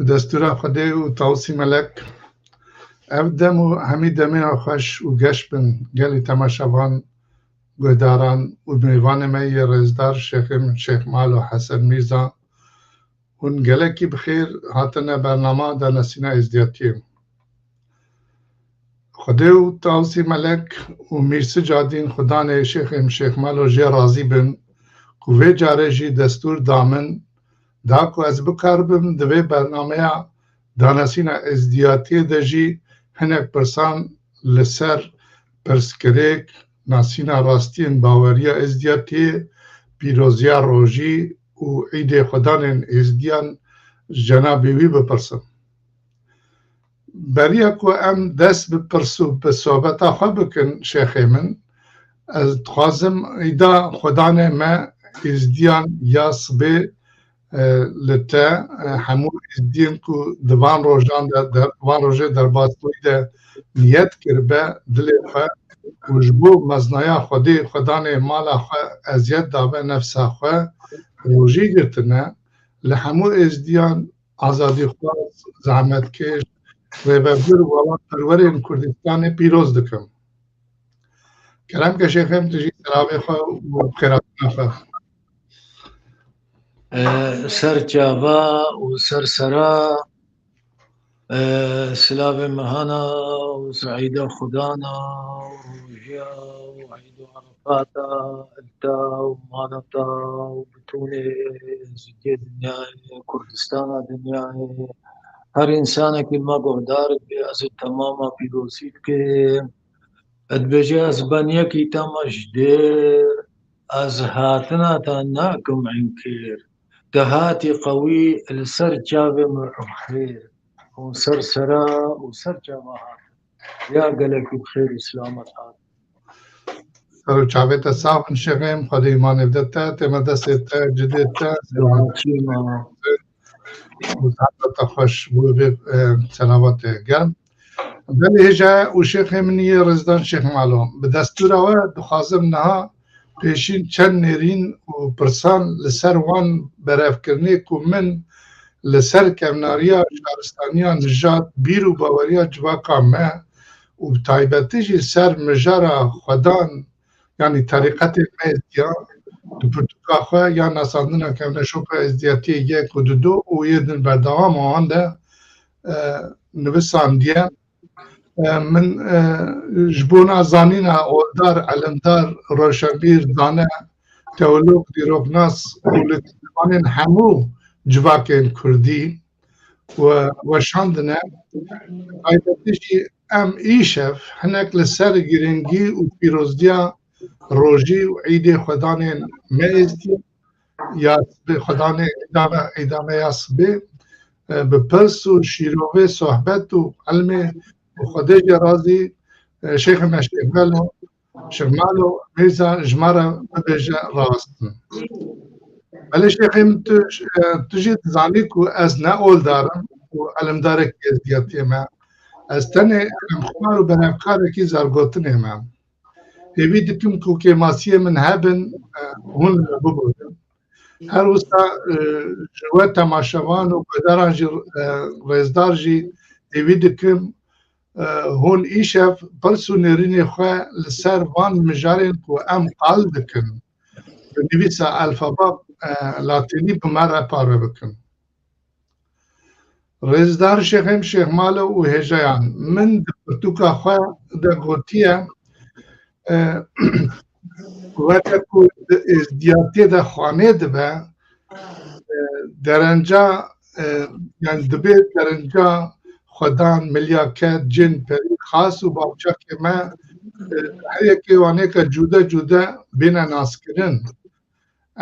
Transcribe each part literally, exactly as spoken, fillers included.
Destûra Xwedê û Tawsî Melek. Ev dem û hemî demê xweş û geş bin gelî temaşevan, guhdaran û mêvanê me yê rêzdar Şêxê min Şêx Malo Hesen Mîrza. Hûn gelekî bi xêr hatine bernama Danesîna Êzdiyatiyê. Xwedê û Tawsî Melek û Mîrsicadîn Xudanê Şêxê min Şêx Malo jê razî bin ku vê carê jî destûr da min, da ku ez bikaribim di vê bernameya Danesîna Êzdiyatiyê de jî hinek pirsan li ser pirsgirêk, nasîna rastiyên baweriya Êzdiyatiyê, pîroziya rojî û îdê xwedanên Êzdiyan ji cenabê wî bipirsim. Beriya ku em dest bi pirs û bi sohbeta xwe bikin, Şêxê min, ez dixwazim îda xwedanê me Êzdiyan ya sibê, e, li te, e, hemû Êzdiyên ku di van rojan de, der, van rojê derbasbûyî de niyet kiribe dilê xwe û ji bo meznaya Xwedê, xwedanê mala xwe eziyet dabe nefsa xwe, rojî girtine, li hemû Êzdiyan azadîxwaz, zehmetkêş, rêvebir û welatperwerên Kurdistanê pîroz dikim. Kerem ke Şêxê min, tu jî selavê xwe û xêrhatina xwe. E, ser çava û ser sera, e, silavê mehana û seîda xudana û rojiya û Eîd û Arafata, li te û mala te û bitûnê Êzidiyê dinyayê, Kurdistana dinyayê, her însanekî li me guhdar dibe, ez ê temama pîrozî dikim. Dibêje, ez beniyekî te me ji dêr, ez hatina te nakim înkêr. Te hatî qewî li ser çavê min û xêr û ser sera û ser çava hat. Ya gelekî bi xêr û silamet hat. Ser û çavê te sax bin Şêxê min, Xwedê îmanê bide te, tême destê te, cidê te, Silametçî me. û zehmeta xweş bo vê, e, selavatê germ. Belê hêja û Şêxê min yê rêzdar Şêx Malo. Bi destûra we dixwazim niha pêşîn çend nêrîn û pirsan li ser wan berevkirinê ku min li ser kevnariya şaristaniya nijad, bîr û baweriya civaka me û bi taybetî jî ser mijara xwedan, yanî terîqetê me ya di pirtûka xwe ya nasandina kevneşopa êzdiyatiyê yek û du û yê din berdewama wan de, e, nivisandiye. E, min, e, ji bona zanîna oldar, elimdar, roşenbîr, zane, teolog, dîroknas û li zimanên hemû civakên kurdî we weşandine. Taybetî jî em îşev hinek li ser girîngî û pîroziya rojî û îdê xwedanên me êzdî ya sibê, xwedanê îda me, îda me ya sibê, e, bi pirs û şîrovê sohbet û ilmê û Xwedê jê razî, e, Şêxê me Şêx Melo, Şêx Malo Mîrza ji me re bibêje rawestin. Belê Şêxê min, tu, e, tu jî dizanî ku ez ne oldar im û elimdarekî êzdiyatiyê me. Ez tenê xemxwar û berhevkarekî zergotinê me. Hêvî dikim ku kêmasiyê min hebin, e, hûn li me biborin. Her wisa, e, ji we temaşevan û guhdaran jî, e, rêzdar jî hêvî dikim, e, hûn îşev pirs û nêrînê xwe li ser van mijarên ku em qal dikin, bi nivîsa alfaba, e, latînî bi me re parve bikin. Rêzdar Şêxê min Şêx Malo û hêjayan, min di pirtûka xwe de gotiye, e, weke ku di êzdiyatiyê de xwanê dibe, e, derenca, e, yani dibe derenca xwedan, milyaket, cin, perî, xas û bawçakê me, e, her yekê wanêka cude cude bêne naskirin.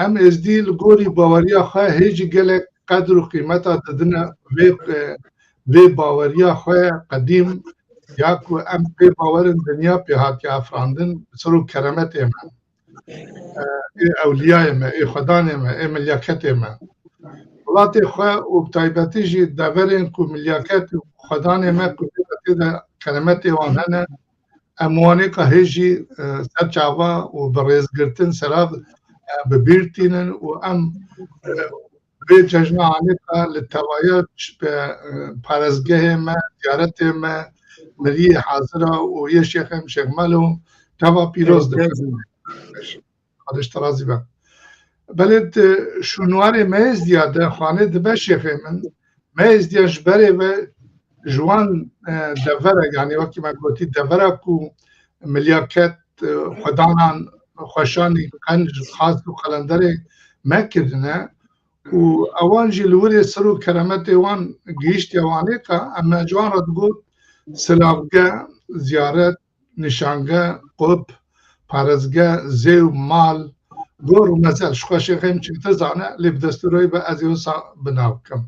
Em êzdî li gorî baweriya xwe hê jî gelek qedr û qîmeta didine vê, e, vê baweriya xwe qedîm ya ku em pê bawer in dinya pê hatiye afirandin, bi ser û keremetê me, e, ê ewliyayê me, ê xwedanê me, ê milyaketê me. Welatê xwe û bi taybetî jî deverên ku milyaket û xwedanê me ku tê de keremetê wan hene, em wanêka hê jî, e, ser çava û bi rêzgirtin serav, e, bi bîr tînin û em, e, Vê cejna Anîqa li tevaya ç-, pe-, e, parêzgehê me, ziyaretê me, miriyê hazira û yê Şêxê Şêx Melo teva pîroz dikim. Xwedê ji te razî be. Belê di şûnwarê me Êzdiya de xanê dibe Şêxê min, me Êzdiya ji berê ve ji wan, e, devera, yanî wekî me gotî devera ku milyaket, e, xwedanan, xweşanî, qenc, xas û qelenderê me kirine û ewan jî li wirê sir û keremetê wan gihîştiye Wanêka, em me ji wan re digot silavge, ziyaret, nîşange, qop, parêzge, zêw, mal, gor û mezel. Ji xwe Şêxê min çêtir zane, lê bi destûrê be ez ê wisa bi nav bikim.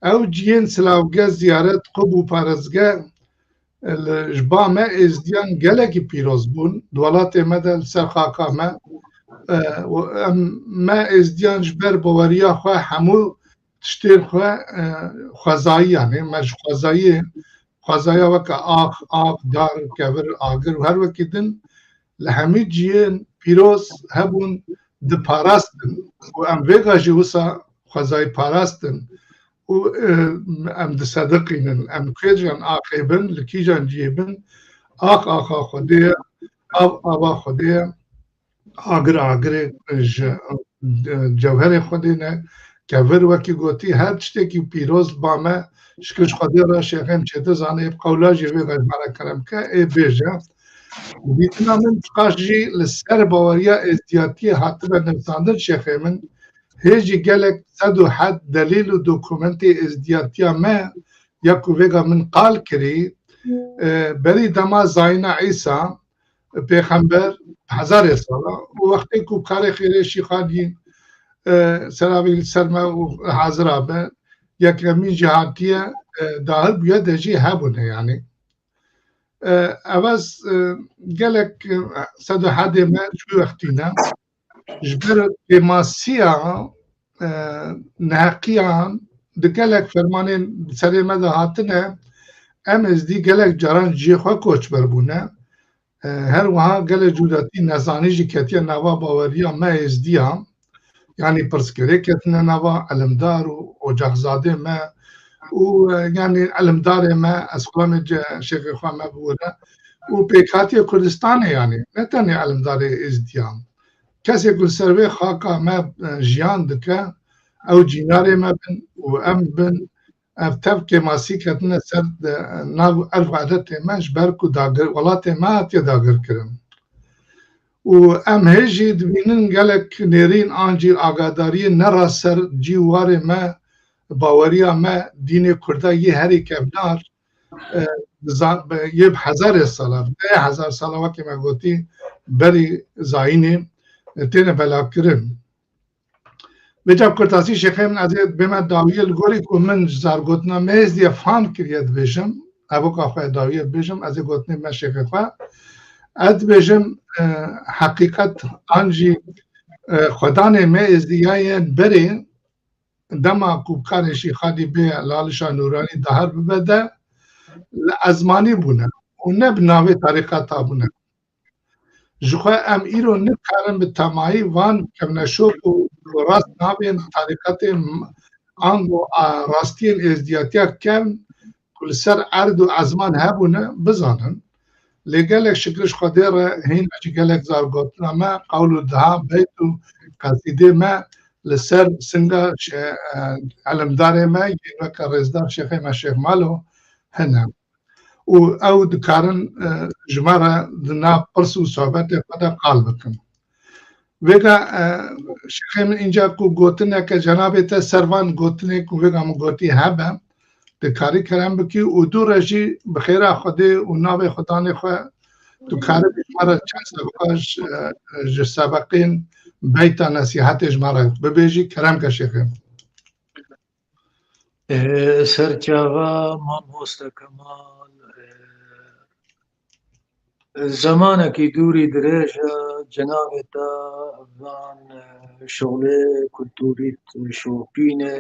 Ew ciyên silavge, ziyaret, qop û parêzge, e, li, ji ba me Êzdiyan gelekî pîroz bûn. Di welatê me de li ser xaka me, e, û em, me Êzdiyan ji ber baweriya xwe hemû tiştên xwe, e, xwezayî, yanî me ji xwezayiyê, xwezaya weke ax, av, dar, kevir, agir û her wekî din li hemî ciyên pîroz hebûn, diparastin û em vêga jî wisa xwezayî parastin û, e, em disediqînin, em kêjan axê bin, li kîjan cihê bin, ax axa Xwedê ye, av ava Xwedê ye, agir agirê ji, e, cewherê Xwedê ne, kevir wekî gotî, her tiştekî pîroz ba me, şikir ji Xwedê re Şêxê min çêtir zane, ê bi qewla jî vê ve ji me re kerem ke, ê bêje. Dîtina min çiqas jî li ser baweriya êzdiyatiyê hatibe nivîsandin Şêxê min, hê jî gelek sed û heft delîl û dokumentê êzdiyatiya me ya ku vêga min qal kirî, e, berî dema zayîna Îsa, pêxember, hezarê sala û wextê ku karê xêrê Şîxanî, e, seravî li ser me û hazira be, yekemîn jî hatiye, e, dahil bûye de jî hebûne, yanî. E, ev ez, e, gelek, e, sed û hedê me ji wî wextî ne. Ji ber kêmasiya, e, neheqiyan di gelek fermanên serê me de hatine, em êzdî gelek caran cihê xwe koçber bûne. E, her wiha gelek cudatî nezanî jî ketiye nava baweriya me êzdiya. Yanî pirsgirêk ketine nava elimdar û ocaxzadê me û, e, yanî elimdarê me, esqlamê ce-, şêxê xwe me biwire û pêkhatiye Kurdistanê, yanî ne tenê elimdarê êzdiya. Kesê ku li ser vê xaka me, e, jiyan dike, ew cînarê me bin û em bin, ev tev kêmasî ketine ser, e, nav û erf û edetê me, ji ber ku dagir, welatê me hatiye dagirkirin. Û em hê jî dibînin gelek nêrîn an jî agadariyên ne ra ser cî û warê me, baweriya me, dînê Kurda yê herî kevnar, e, za-, be-, yê bi hezarê sala, deh hezar sala wekî me gotî, berî zayînê, e, têne belakirin. Vêca bi kurtasî Şêxê min ez ê bême dawiyê, li gorî ku min ji zargotina me êzdiye fam kiriye dibêjim, evoka xwe dawiyê dibêjim, ez ê gotinê me Şêxê xwe. Ez dibêjim, e, heqîqet an jî, e, xwedanê me êzdiyayên berê dema ku karê Şîxanî bê Lalişa Nûranî dahir bibe de li ezmanî bûne û ne bi navê tarîqeta bûne. Ji xwe em îro nikarin bi temayî van kevneşop û rast navên tarîqetê m-, ango a rastiyên êzdiyatiya kevn ku li ser erd û ezman hebûne bizanin. Lê gelek şikir ji Xwedê re hîna jî gelek zargotina me, qewl û diha, beyt û qesîdê me li ser singa şe-, e, elimdarê me yên weke rêzdar Şêxê me Şêx Malo hene. Û ew dikarin, e, ji me re di nav pirs û sohbetê xwe de qal bikin. Vêga, e, Şêxê min, înca ku gotineke cenabê te ser van gotinê ku vêga min gotî hebe, dikarî kerem bikî û dû re jî bi xêra Xwedê û navê Xudanê xwe tu karibî ji me re çend sebeqa ji, e, ji sebeqên beyta nesîhetê ji me re bibêjî, kerem ke Şêxê min. Ê, serçava mamoste Kemal, ê, zemanekî dûrî dirêj e, cenabê te van, e, şolê kulturî şopîne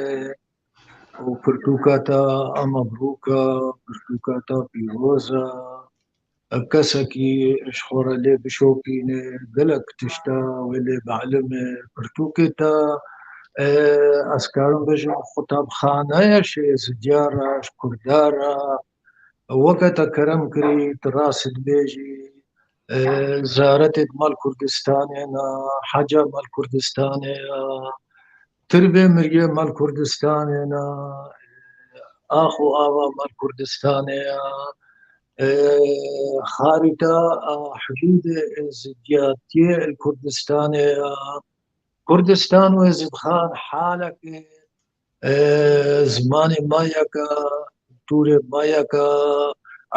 û pirtûka te a mebrûk e, pirtûka te pîroz e. Ev kesekî ji xwe re lê bişopîne, gelek tişta wê lê bielime, pirtûkê te E, ez karim bêjim, qutabxaneya ji Êzidiya re, ji Kurda re, weke te kerem kirî, tu rast dibêjî, e, zaretê di mal Kurdistanê ne, heca mal Kurdistanê ye, tirbê miriyê mal Kurdistanê ne, ax û ava mal Kurdistanê ye, e, xarîta, e, hudûdê êzidiyatiyê li Kurdistanê ye. Kurdistan û Êzidxan halekê, e, zimanê me yek e, kulturê me yek e,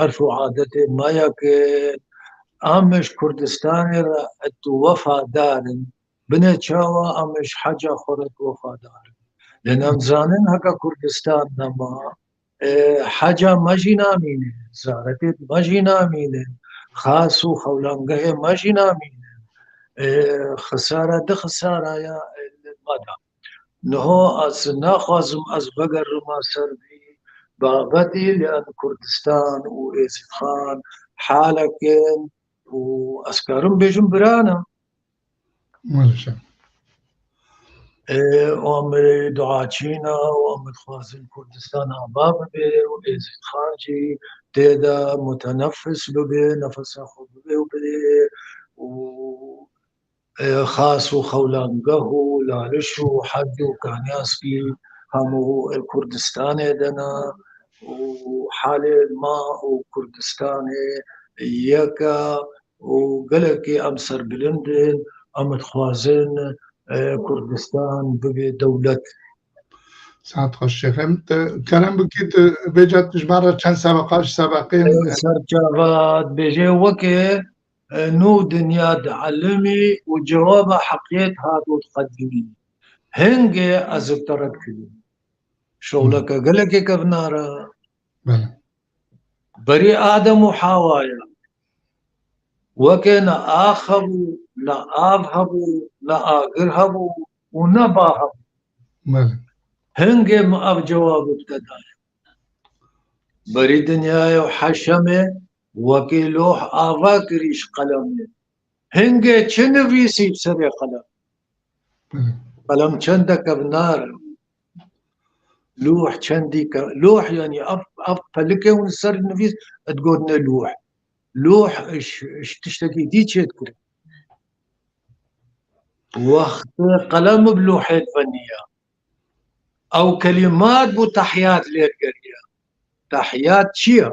erf û adetê me yek e. Em ji Kurdistanê re et wefadar in. Binê çawa em ji heca xwe re wefadar in. Lê em zanin heke Kurdistan nema, e, heca me jî namîne, zaretê me jî namîne, xas û xewlangehê me jî namîne. E, xisara di xisaraya, e, me da. Niho ez naxwazim ez vegerima ser vî babetî, lê em Kurdistan û Êzîdxan halek in û ez karim bêjim bira ne. Maalesef. Ê, û em ê duaçî ne û em dixwazin Kurdistan ava bibe û Êzîdxan jî tê de mutenefis bibe, nefesa xwe bibe û bidê û, ê, xas û xewlangeh û laliş û hed û kanyaskî hemû li Kurdistanê de ne û halê ma û Kurdistanê yek e û gelekî em serbilind in, em dixwazin, e, Kurdistan bibe dewlet. Saet xweş Şêxê. Te kerem bikî, tu vêca tu ji me re çend sebeqa ji sebeqên, e, serçava dibêje weke, e, nû dinya dielimî û cewaba heqiyet hat û diqedimî. Hingê ez bi te re dikirim. Şewleke gelekê kevnar e. Belê. Berî Adem û Hewaya weke ne ax hebû, ne av hebû, ne agir hebû û ne ba hebû. Belê. Hingê min ev cewab bi te daye. Berî dinyayê û heşemê wekî loh ava kirî ji qelemê. Hingê çi nivîsî bi serê qelem? Belê. Qelem çendeke bi nar e. Loh çendî ke, loh, yanî ev, ev pelike hûn ser nivîs, digotine loh. Loh ji, ji tiştekî dî çêdikire. Wextê qelem bi lohê diveniya. Ew kelîmat bû tehiyat lê digeriya. Tehiyat çi ye?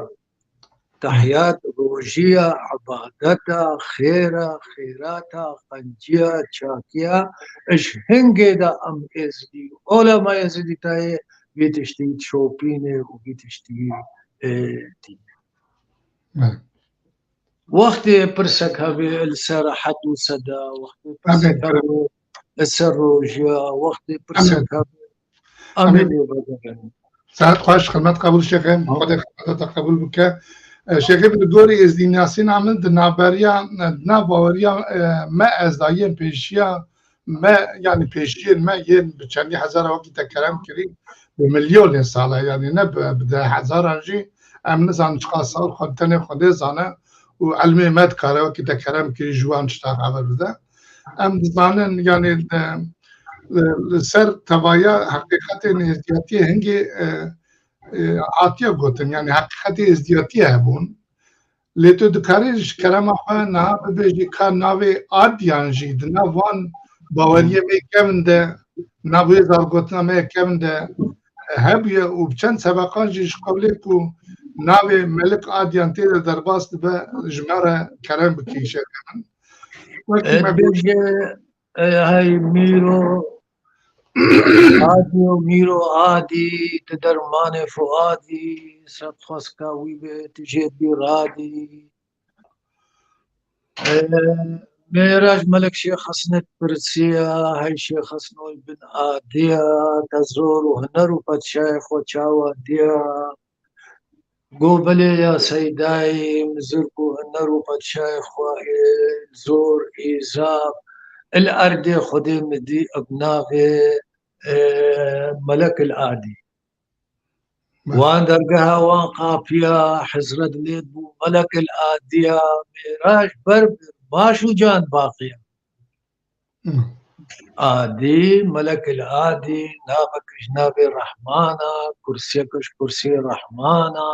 Tehiyat rojiya, ibadeta, xêra, xêrata, qenciya, çakiya. Ji hingê de em êzidî, olema êzidî tayê vî tiştî şopînê û vî tiştî, e, tîne. Belê. Wextê pirsek hebe li ser hed û seda, wextê pirsek hebe li ser rojiya, wextê pirsek hebe, em ê lê vegerin. Saet xweş, xizmet qebûl Şêxê. Xwedê xizmeta te qebûl bike. E, Şêxê, bi gorî êzdînasîna min di navberiya, di nav baweriya, e, me ez da yên pêşiya me, yanî pêşiyên me yên bi çendî hezara wekî te kerem kirî, bi milyonên sal e, yanî ne bi, bi deh hezaran jî, em nizanin çiqas sal, xwe tenê Xwedê zane û ilmê me dikare wekî te kerem kirî ji wan tişta xeber bide. Em dizanin, yanî, e, li, li ser tevaya heqîqetên êzdiyatiyê hingê, e, e, hatiye gotin, yanî heqîqetê êzdiyatiyê hebûn. Lê tu dikarî ji kerema xwe niha bibêjî ka navê Adyan jî di nav van baweriyê me kevin de, nav wê zargotina me kevin de, e, hebûye û bi çend sebeqan jî ji qewlê ku navê Melik Adyan tê de derbas dibe, ji me re kerem bikî Şêxê min. Wekî me bêje, e, hey Mîro, Adî û Mîro Adî, tu dermanê Fuadî, sedxwezka wî be, tu jê bî radî. E, Mêrac Melek Şêx Hesnê pirsiya, hey Şêx Hesnoy bin Adiya, te zor û huner û padşahê xwe çawa diya? Go belê ya Seydayê, min zirk û huner û padşahê xwe ê zor, îzaf, il erdê Xwedê min dî bi navê, e, Melek il Adî. Wan dergeha wan qapiya, hizret lê bû Melek il Adiya, Mêrac ber bi baş û can baqiya. Hmm. Adî, Melekil Adî, navek ji navê Rehman a, kursiyek ji kursiyê Rehman a.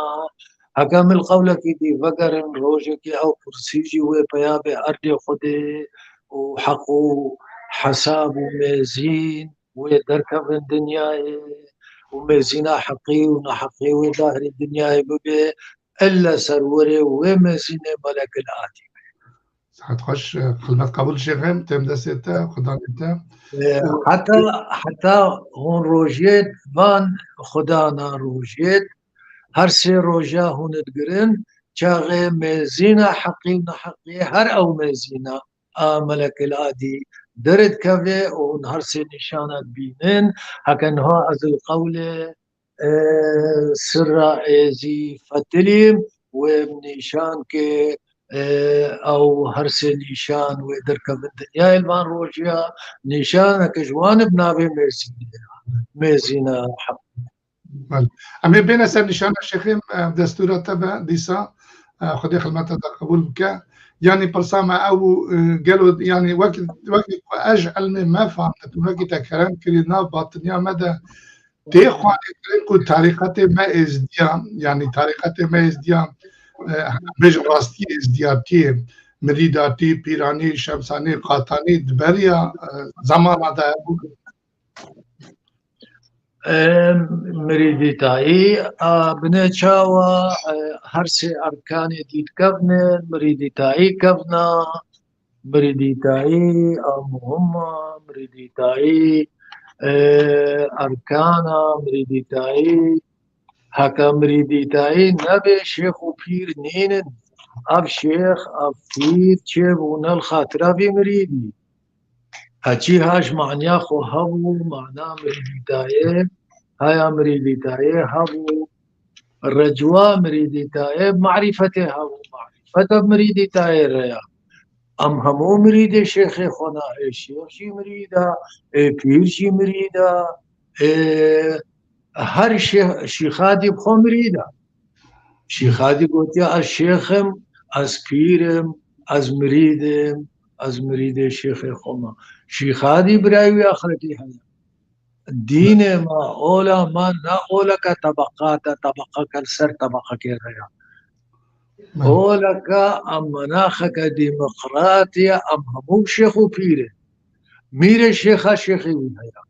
Heke em li qewlekî dî vegerin, rojekê ew kursî jî wê peya bê erdê Xwedê û heq û hesab û mêzîn wê derkevin dinyayê û mêzîna heqî û neheqî wê dahirê dinyayê bibe, ille serwerê wê mêzînê Melekil Adî be. Saet xweş, xilmet qebûl şêxê, têm destê te, xudanê te. E, heta, heta hûn rojêt van xudana rojêt, her sê roja hûn digirin, çaxê mêzîna heqî û neheqî her ew mêzîna a Melekil Adî derdikeve û hûn her sê nîşana dibînin. Heke niha ez li qewlê, e, sirra êzî fetilîm, wê min nîşan ke, e, ew her sê nîşan wê derkevin dinyayê li van rojiya, nîşaneke ji wan bi navê mêzînê ye. Mêzîna heq. Belê. Em ê bêne ser nîşana şêxê, e, destûra te be dîsa, e, Xwedê xilmeta te qebûl bike. Yanî pirsa me ew bû, e, gelo, yanî wekî, wekî ku ez ji ilmê me fam dikim, wekî te kerem kirî nav batiniya me de tê xwarê kirin ku tarîqetê me êzdiya, yanî tarîqetê me êzdiya, e, bêjin rastiyê êzdiyatiyê, mirîdatî, pîranî, şemsanî, qatanî di beriya, e, zemana de hebû. Em, mirîdîtayî, a, binê çawa, e, her sê erkanê dî dikevnin, mirîdîtayî kevna, mirîdîtayî a muhim a, mirîdîtayî, e, erkan a, mirîdîtayî, heke mirîdîtayî nebê şêx û pîr nînin. Ev şêx, ev pîr çêbûne li xatira vî mirîdî. Heçî ha ji maniya xwe hebû, mana mirîdîtayê, haya mirîdîtayê hebû, recwa mirîdîtayê, marîfetê hebû, marîfet ev mirîdîtayê re ya. Em hemû mirîdê şêxê xwe ne, ê şêx jî mirîd e, ê pîr jî mirîd e, ê her şêx-, şîxadî bi xwe mirîd e. Şîxadî gotiye, ez şêx im, ez pîr im, ez mirîd im, ez mirîdê şêxê xwe me. Şîxadî birayî wî axretî heye. Dînê me, ola me ne oleke tebeqat e, tebeqeke li ser tebeqekê re ye. Oleke em menaxeke demokratî ye, em hemû şêx û pîr in. Mîrê şêxa şêxê wî heye.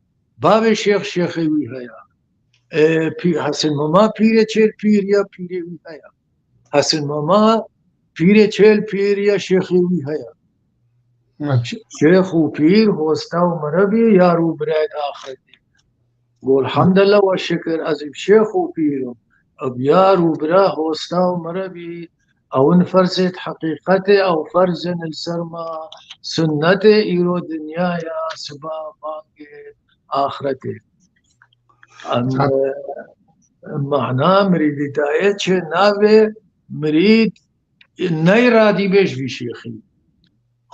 Bavê şêx şêxê wî heye. E, pî-, Hesin Mema pîrê çêl pîr ya pîrê wî heye. Hesin Mema pîrê çêl pîr ya şêxê wî heye. Evet. Şêx û pîr hosta û merebî yar û birayê axirtî. Got, elhamdulillah we şikir, ez ê şêx û pîr im. Ev yar û bira hosta û merebî, ew in ferzêt heqîqetê, ew ferzên li ser me sunnetê, îro dinyaya siba bangê axretê. Em, Sa- e, mana mirîdîtayê çi navê mirîd ney radî bêj vî şêxî.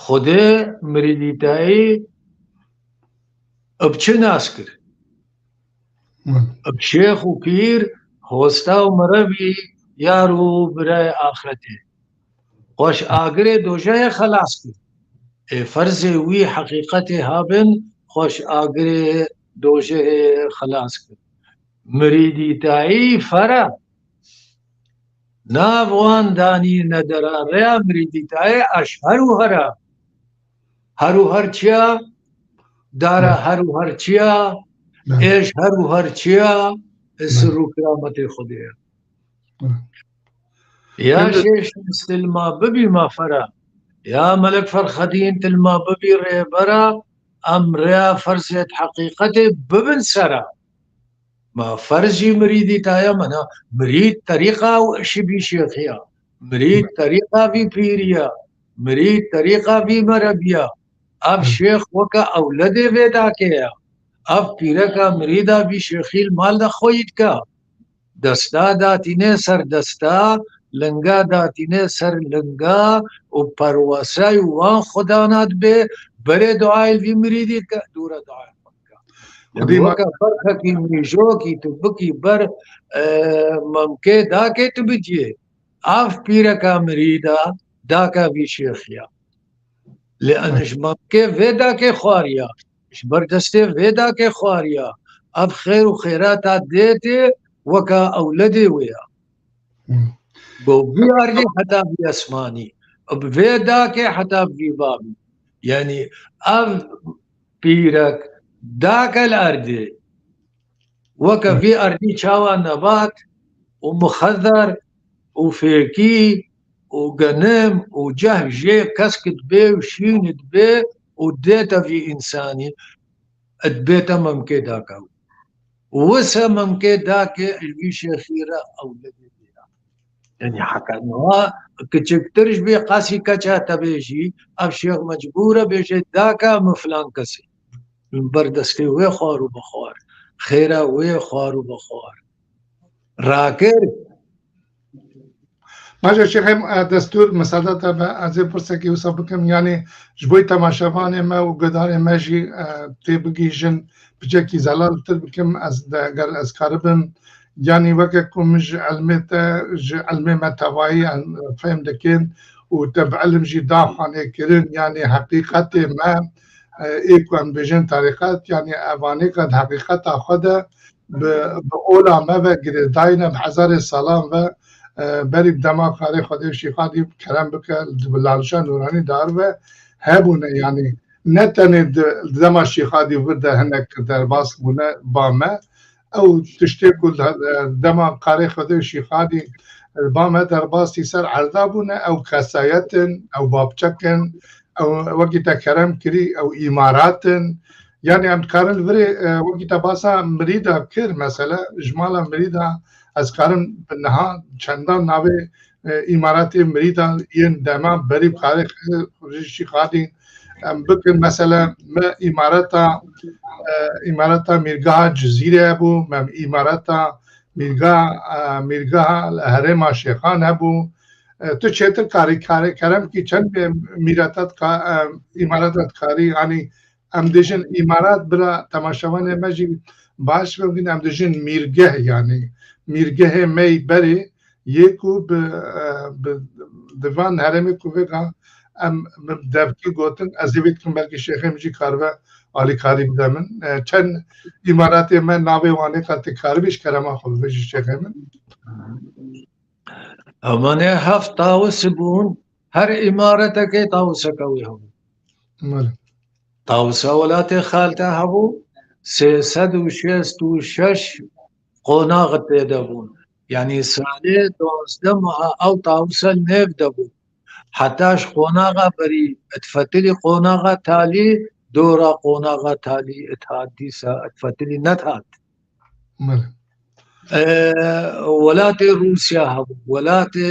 Xwedê mirîdîtayî bi çi nas kir? Hı. Bi şêx û pîr, hosta û merevî, yar û birayê axretê. Xweş agirê dojehê xelas kir. Ê ferzê wî heqîqetê habin, xweş agirê dojehê xelas kir. Mirîdîtayî fere. Nav wan danî nedera rêya mirîdîtayê eş her û hera. Her û her çiya, dara Hı. her û her çiya, Hı. êş her û her çiya, Hı. sir û kirametê Xwedê ye. Hı. Ya Şimdi şêş tilma bibî ma fera, ya Melek Ferxedîn tilma bibî rêbera, em rêya ferzêt heqîqetê bibin sera. Ma ferz jî mirîdîtaya me ne. Mirîd terîqa şibî şêxiya. Mirîd terîqa vî pîriya. Mirîd terîqa vî merebiya. Ev şêx weke ewledê vê dakê ye. Ev pîreka mirîda vî şêxî li mal de xweyî dike. Desta datîne ser desta, linga datîne ser linga û perwesey wan xwedana dibe, berê duayê li vî mirîdî dike, dûre duayê xwe dike. Xwedî ma- Weke berxekî mîjokî tu bikî ber, e, memkê dakê tu biciyê. Av pîreka mirîda daka vî şêxiya. Lê en ji memkê vê dakê xwariya. ji ber destê vê dakê xwariya. Ev xêr û xêrata dê tê weke ewledê wê ya. Hmm. Go vî erdî heta vî esmanî. Bi vê dakê heta vî bavî. Yanî ev pîrek dake li erdê. Weke vî erdî çawa nebat û mixezer û fêkî û genim û cehv jê kesk dibê û şîn dibê û dête vî însanî, dibête memkê dake. Wisa memkê dake ji vî şêxî re ewledê bêra. Yanî heta niha kiçiktir ji bê qasî keça te bê jî, ev şêx mecbûr e bêje daka min filan kesê. Li ber destê wê xwar û bixwar. Xêra wê xwar û bixwar. Rakir. Baş e Şêxê, e, destûr, misade te be, ez ê pirsekî wisa bikim, yanî ji bo temaşevanê me û guhdarê me jî, e, tê bigihîjin, piçekî zelaltir bikim, ez de, eger ez karibim, yanî weke ku min ji ilmê te, ji ilmê me tevayî, em, fêm dikin û te bi ilim jî da xanê kirin, yanî heqîqetê me, e, ê ku em bêjin terîqet, yanî evanê ke di heqîqeta xwe de bi, bi ola me ve girêdayî ne, bi hezarê salan ve, e, berî bi dema karê Xwedê Şîxadî kerem bike, di bi Lalişa Nûranî dar ve hebûne, yanî ne tenê di, di dema Şîxadî vir de hinek derbas bûne ba me, ew tiştê ku li, e, dema karê Xwedê Şîxadî, e, ba me derbasî ser erda bûne, ew kesayet in, ew bapçek in, ew wekî te kerem kirî, ew îmarat in. Yanî em dikarin li virê, e, wekî te basa mirîda kir, mesela ji mala mirîda ez karim bi niha çendan navê, e, îmaratê mirîda yên dema berî karê Xwedê Şîxadî em bikin. Mesela me îmareta, e, îmareta Mîrgeha Cizîrê hebû, me îmareta Mîrgeha, e, Mîrgeha Herêma Şêxan hebû. E, tu çêtir karî, karê, kerem kî çend bê mîreta dika-, e, îmareta dikarî, yanî em dêjin îmarat, bira temaşevanê me jî baş bibin, em dêjin mîrgeh, yanî mîrgehê me yî berê yê ku bi, e, bi, di van herêmê ku vêga em bi devkî gotin, ez ê vê dikim belkî şêxê min jî karibe alîkarî bide min. E, çend îmaratê me navê wanê qe tu karibî ji kerema xwe bibêjî şêxê min? Emanê heft tawis bûn, her îmaretekê tawiseke wê hebû. Belê. Tawisa welatê Xalte hebû, sê sed û şêst û şeş qonax tê de bûn. Yanî salê duwazdeh meha ew tawisa li nêv de bû. Heta ji qonaxa berî, di fetilî qonaxa talî, dora qonaxa talî, di hat dîsa, di fetilî nedihat. Belê. E, welatê Rûsya hebû, welatê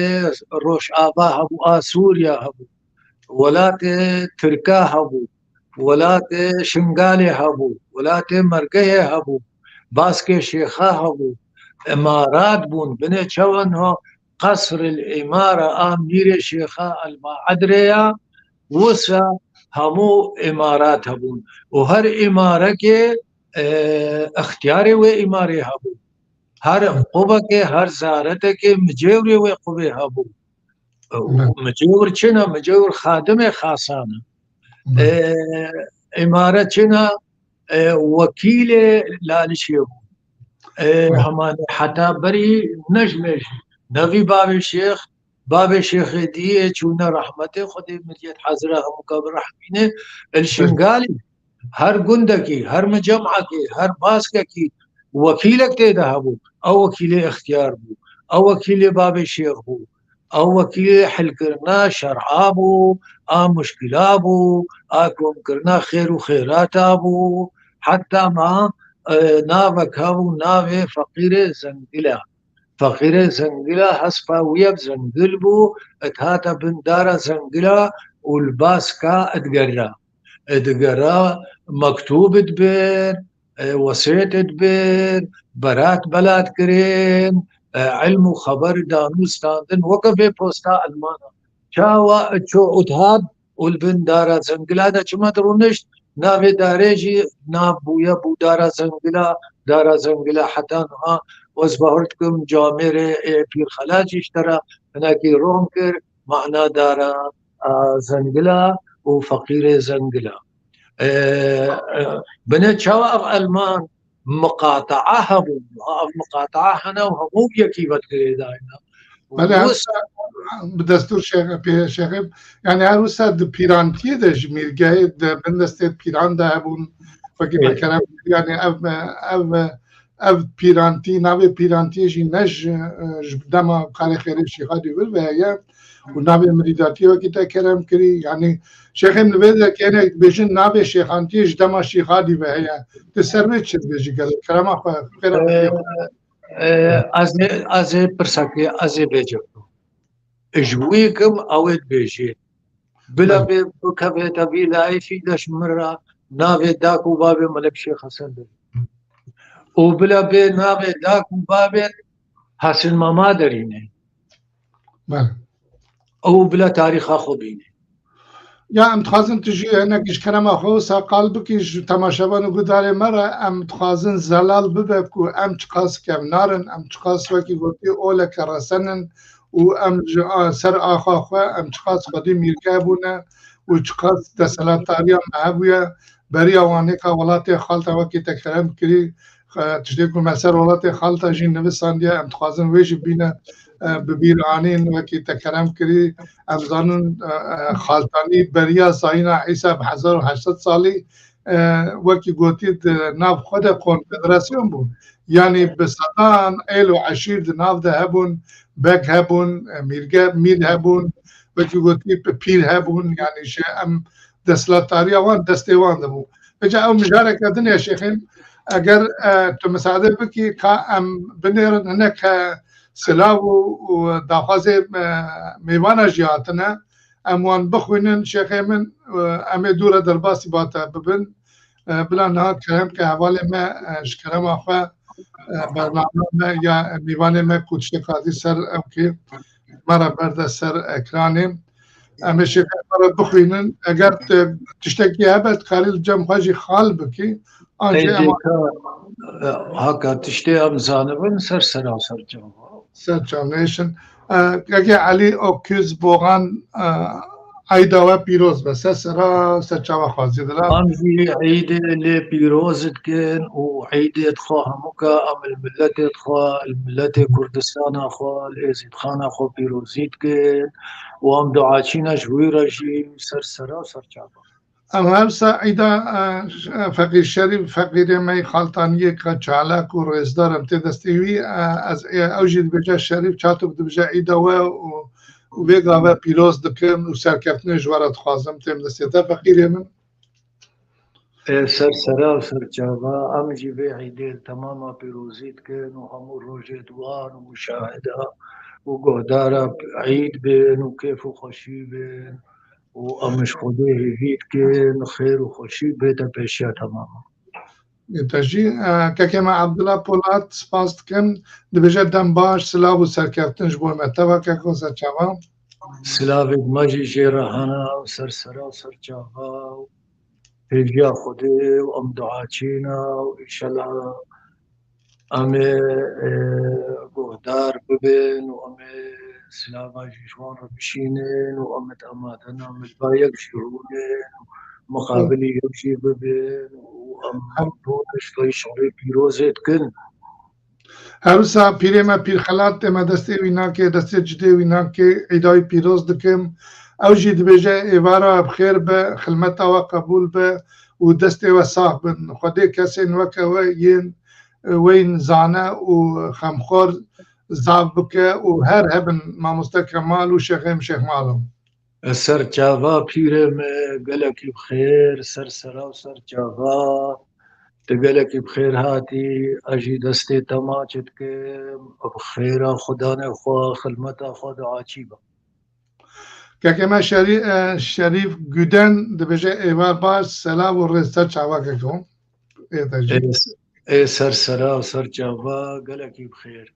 Rojava hebû, Asûrya hebû, welatê Tirka hebû, welatê Şingalê hebû, welatê Mergehê hebû, Baskê Şêxa hebû, îmarat bûn, binê çawa niha Qesr el Îmara a Mîrê Şêxa el Maedrê ya, wisa hemû îmarat hebûn. Û her îmarekê, e, extiyarê wê îmarê hebû. Her qubekê, her zaretekê micêwrê wê qubê hebû. Û micêwr çi ne? Micêwr xadimê xasan e. E, îmare çi ne? E, wekîlê Lalişê bû. E, hemanê heta berî ne ji me jî. Nevî bavê şêx, bavê şêxê diyê çûne rehmetê Xwedê miliyet hazira hemû ka bi rehmîne. El Şingalî her gundekî, her micemekî, her baskekî wekîlek tê de hebû. Ew wekîlê extiyar bû. Ew wekîlê bavê şêx bû. Ew wekîlê hilkirina şer'a bû, a muşkila bû, a komkirina xêr û xêrata bû. Heta ma, e, navek hebû, navê Feqîrê Zengila. Feqîrê Zengila hespa wî ye bi zengil bû, dihate bin dara zengila û li baska digera. Digera, mektûb dibir, e, wesêt dibir, berat belat kirin, e, ilm û xeber danû standin, weke vê posta Elmana. Çawa ço û dihat û li bin dara zengila de çima dirûnişt, navê darê jî nav bûye bû dara zengila, dara zengila heta niha. Ez bawer dikim camêrê ê Pîr Xelal jî ji te re hinekî rom kir, mana dara, a, zengila û feqîrê zengila. E, e, bine çawa ev elman miqataa hebûn. Ha, ev miqataa hene û hemû bi yekî ve digirêdayne. Belê, her wisa wisa bi destûr şêx-, pê-, şêxê, yani her wisa di pîrantiyê de ji mîrgehê de bin destê pîran de hebûn, wekî Ê. me kerem, yani ev, ev, ev pîrantî, navê pîrantiyê jî ne ji, ji dema karê xêrê şîxadî vir ve heye û navê mirîdatiyê wekî te kerem kirî, yani şêxê min vê de kênek dibêjin navê şêxantiyê ji dema şîxadî ve heye. Tu ser wê çi dibêjî gelek? Kerema xwe, xêra Ê, Ê, ez ê, ez ê pirsekê, ez ê vê cevabê. Ji wî kim ew ê dibêjê. Bila Belê. bê bikeve tevî laîfî de ji min re navê dak û bavê Melek Şêx Hesen derî. Û bila bê navê dak û bavê Hesen Mama derîne. Belê. Ew bila tarîxa xwe bîne. Ya em dixwazin tu jî hinek ji kerema xwe wisa qal bikî ji temaşevan û gudarê me re, em dixwazin zelal bibe ku em çiqas kevnar in, em çiqas wekî gotî oleke resen in û em ji a-, ser axa xwe em çiqas xwedî mîrge bûne û çiqas desthilatdariya me hebûye. Beriya wanêka welatê xalta wekî te kerem kirî, e, tiştê ku me ser welatê xalta jî nivisandiye, em dixwazin wê jî bîne, e, bi bîr anîn, wekî te kerem kirî. Em zanin, e, e, xaltanî beriya zayîna Îsa bi hezar û heşt sed salî, e, wekî gotî di nav xwe de konfederasyon bûn. Yanî bi sedan êl û eşîr di nav de hebûn, beg hebûn, e, mîrge, mîr hebûn, wekî gotî pîr hebûn, yanî ji em desthilatdariya wan destê wan de bû. Vêca ew mijareke din e şêxê min, eger, e, tu misade bikî ka em binêrin hineke silav û, û daxwazê, e, mêvana jî hatine, em wan bixwînin şêxê min, e, em ê dû re derbasî ba te bibin. E, bila niha kerem ke hevalê me, e, ji kerema xwe, e, bername me ya mêvanê me ku tiştê katî ser ew kê me re berde ser ekranê. Em ê şêxê xwe re bixwînin. Eger te tiştekî hebe, dikarî li cem xwe jî xal bikî. An jî Ê, em dêka, e, haka tiştê em zanibin ser sera ser cem xwe. Ser çavnêşin. E, Kekê Elî Okuz Boxan, e, Eyda we pîroz be. Ser sera, ser çava xwezî dila. Em jî îdê lê pîroz dikin û îdê dixwe hemûka em li miletê dixwe, li miletê Kurdistana xwe, li Êzîdxana xwe pîrozî dikin û em duaçîne ji wî re jî ser sera û ser çava. Em her sa îda, e, Feqîr Şerîf, feqîrê me yê xaltaniyê ka çalak û rêzdar em tê destê wî, e, ez, e, ew jî dibêje Şerîf Çatok dibêje îda we û, û vê gave pîroz dikim û serkeftinê ji we re dixwazim têm destê te feqîrê min. Ê ser sera û ser çava, em jî vê îdê li temama pîrozî dikin û hemû rojêdwan û muşahida û guhdara îd bin û kêf û xweşî bin û em ji Xwedê hêvî dikin xêr û xweşî bête pêşiya temama. Te jî, e, kekê me Abdullah Polat, spas dikim. Dibêje dem baş, silav û serkeftin ji bo me. Teva keko ser çava. Silavê me jî jê re hene û ser sera û ser çava û hêviya Xwedê û em duaçî ne û înşallah em ê, e, guhdar bibin û em ê silava jî ji wan re bişînin û em ê amade ne em ê li ba yek jî rûnin û miqabilî yek jî bibin û em hemû ji vê şerê pîrozê dikin. Her wisa pîrê me Pîr Xelat tê me destê wî nake, destê cidê wî nake, îda wî pîroz dikim. Ew jî dibêje êvara bi xêr be, xilmeta we qebûl be û destê we sax bin. Xwedê kesên weke we yên, e, weyên zane û xemxor zaf bike û her hebin mamoste Kemal û şêxê min Şêx Malo. Ser çava pîrê me, gelekî bi xêr, ser sera û ser çava. Tu gelekî bi xêr hatî, ez jî destê te maç dikim, bi xêra Xudanê xwe, xilmeta xwe duaçî be. Kekê me Şerî-, e, Şerîf Guden dibêje êvar baş, selav û rêz ser çava keko. Ê te jî. Ê, ê ser sera û ser çava, gelekî bi xêr.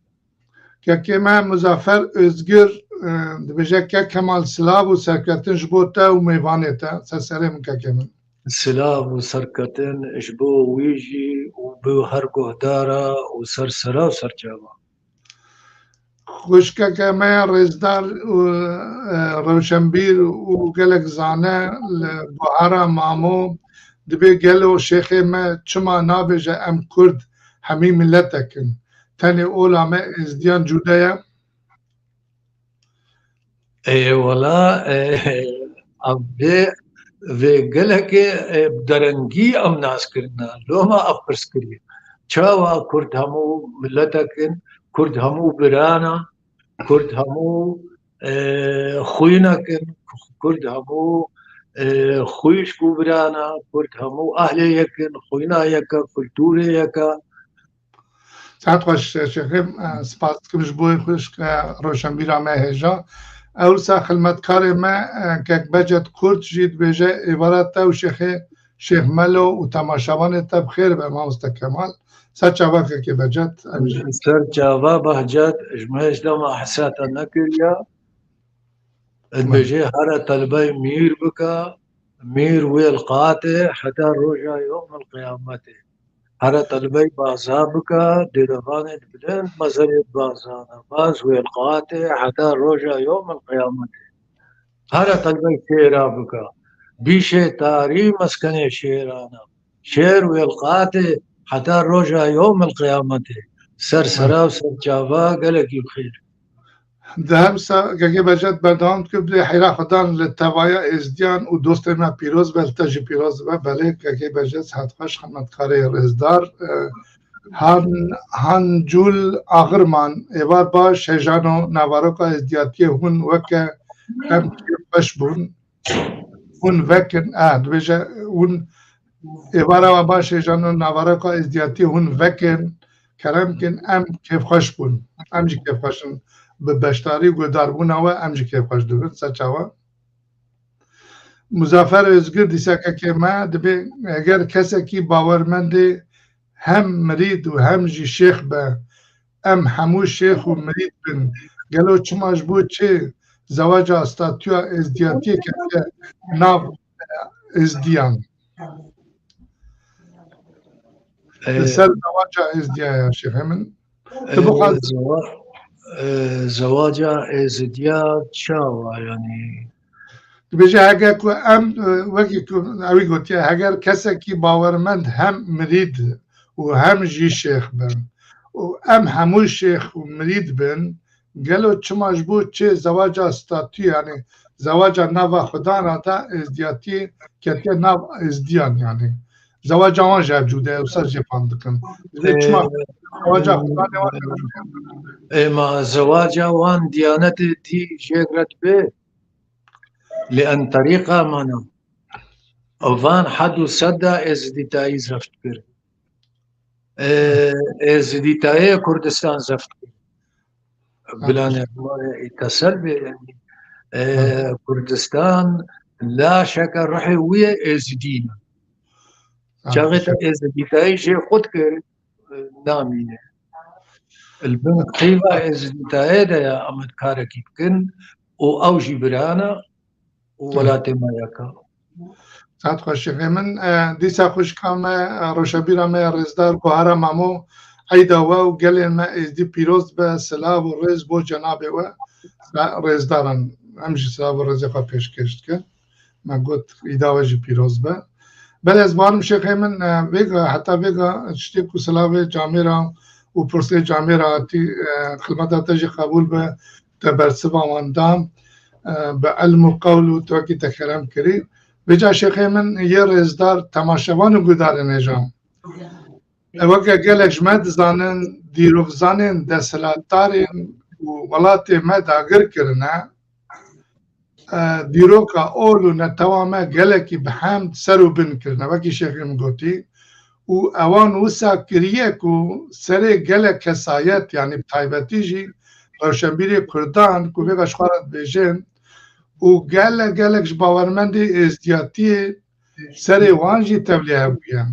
Kekê me Muzaffer Özgür, e, dibêje, Kek Kemal, silav û serketin ji bo te û mêvanê te. Ser serê min kekê min. Silav û serketin ji bo wî jî û bi her guhdara û ser sera û ser çava. Xwişkeke me ya rêzdar û, e, rewşenbîr û gelek zane li Buhara Mamo Dibê gelo şêxê me çima nabêje em Kurd hemî miletek in? Tenê ola me Êzdiyan cuda ye? Ê wela, e, em vê, vê gelekê, e, bi derengî em nas kirine. Loma ev pirs kiriye. Çawa Kurd hemû miletek in, Kurd hemû birana, Kurd hemû, e, xwînek in, Kurd hemû, e, xwişk û birana, Kurd hemû ahlê yek in, xwîna yek e, kulturê yek e. Saet xweş, Şêxê, e, spas dikim ji bo xwişk, e, roşenbîra me hêja. Ewsa xilmetkarê me, e, kek Becet Kurt jî dibêje, êvara te û Şêxê, Şêx Melo û temaşevanê te bi xêr be, mamoste Kemal. Ser çava kekê Becet, em jî. Ser çava Behcet, ji me hiç dema hesreta nekiriya. Dibêje, here telbey mîr bike, mîr wê li qatê heta roja yomil qiyametê. Here telbey baza bike, dêdevanê bilind mezerê bazane. Baz wê li qatê heta roja yomil qiyametê. Here telbey şêra bike, bîşê tarî meskenê şêrane. Şêr wê li qatê heta roja yomil qiyametê. Ser sera û ser çava gelekî bi xêr. Di her wisa Gegê Becet berdewam dike, bi heyra Xudan li tevaya Êzdiyan û dostê me pîroz be, li te jî pîroz be. Belê Gegê Becet, saet xweş, xizmetkarê rêzdar. E, Han, Hancûl Axirman, êvar baş, hêjano naveroka êzdiyatiyê hûn weke em kêfxweş bûn. Hûn vekin, e, dibêje, hûn êvara we baş hêjano naveroka êzdiyatiyê hûn vekin, kerem kin, em kêfxweş bûn. Em jî kêfxweş in. Bi beşdarî û guhdarbûna we em jî kêfxweş dibin. Ser çawa? Muzafer Ozgur dîsa kekê me dibê, eger kesekî bawermendê hem mirîd û hem jî şêx be, em hemû şêx û mirîd bin. Gelo çima ji bo çi zewaca statûya êzdiyatiyê ketiye nav êzdiyan? Li ser zewaca êzdiya ya şêxê min. Tu bixwaz- zewa-, e, zewaca êzdiya çawa, yanî? Dibêje, heger ku em, e, wekî ku ewî gotiye, heger kesekî bawermend hem mirîd û hem jî şêx bin û em hemû şêx û mirîd bin, gelo çima ji bo çi zewaca statû, yanî zewaca nava xwedana de êzdiyatî ketiye nav êzdiyan, yanî zewaca wan jî ev cuda ye, wisa jê fam dikim. Dibê çima zewaca xwedanê wan ev cuda ye? Ê ma zewaca wan diyanetê dî jê re dibe. Lê en terîqa mana. Van hed û seda êzidîtayî zeft kir. Ê, êzidîtayê Kurdistan zeft kir. Bilanê, e, tesel bê, yanî, e, Kurdistan laşeke ruhê wî ye êzidî ne. Çaxê te êzidîtayî jê xwe dikir, e, namîne. Li bin qîva êzidîtayê de ya em karekî bikin û ew jî birana û welatê me yek e. Saet xweş şêxê min. E, dîsa xwişka me, e, roşebîra me ya rêzdar Guhara Mamo, eyda we û gelên me êzdî pîroz be, silav û rêz bo cenabê we. Sa-, rêzdaran, em jî silav û rêzê xwe pêşkêş dikin. Me got, îda we jî pîroz be. Belê ez barim şêxê min, e, vêga, heta vêga tiştê ku silavê camêra û pirsê camêra hatî, e, xilmeta te jî qebûl be, te bersiva wan da, e, bi ilm û qewl û tu wekî te kerem kirî. Vêca şêxê min yê rêzdar, temaşevan û guhdarên hêja. E, weke gelek ji me dizanin, dîrokzanên desthilatdarên ku welatê me dagir kirine, e, dîroka ol û netewa me gelekî bi hemd ser û bin kirine, wekî şêxê min gotî. Û ewan wisa kiriye ku serê gelek kesayet, yanî bi taybetî jî rewşenbîrê Kurdan ku vê ve ji xwe re dibêjin û gelek gelek ji bawermendê êzdiyatiyê serê wan jî tevlî hev bûye.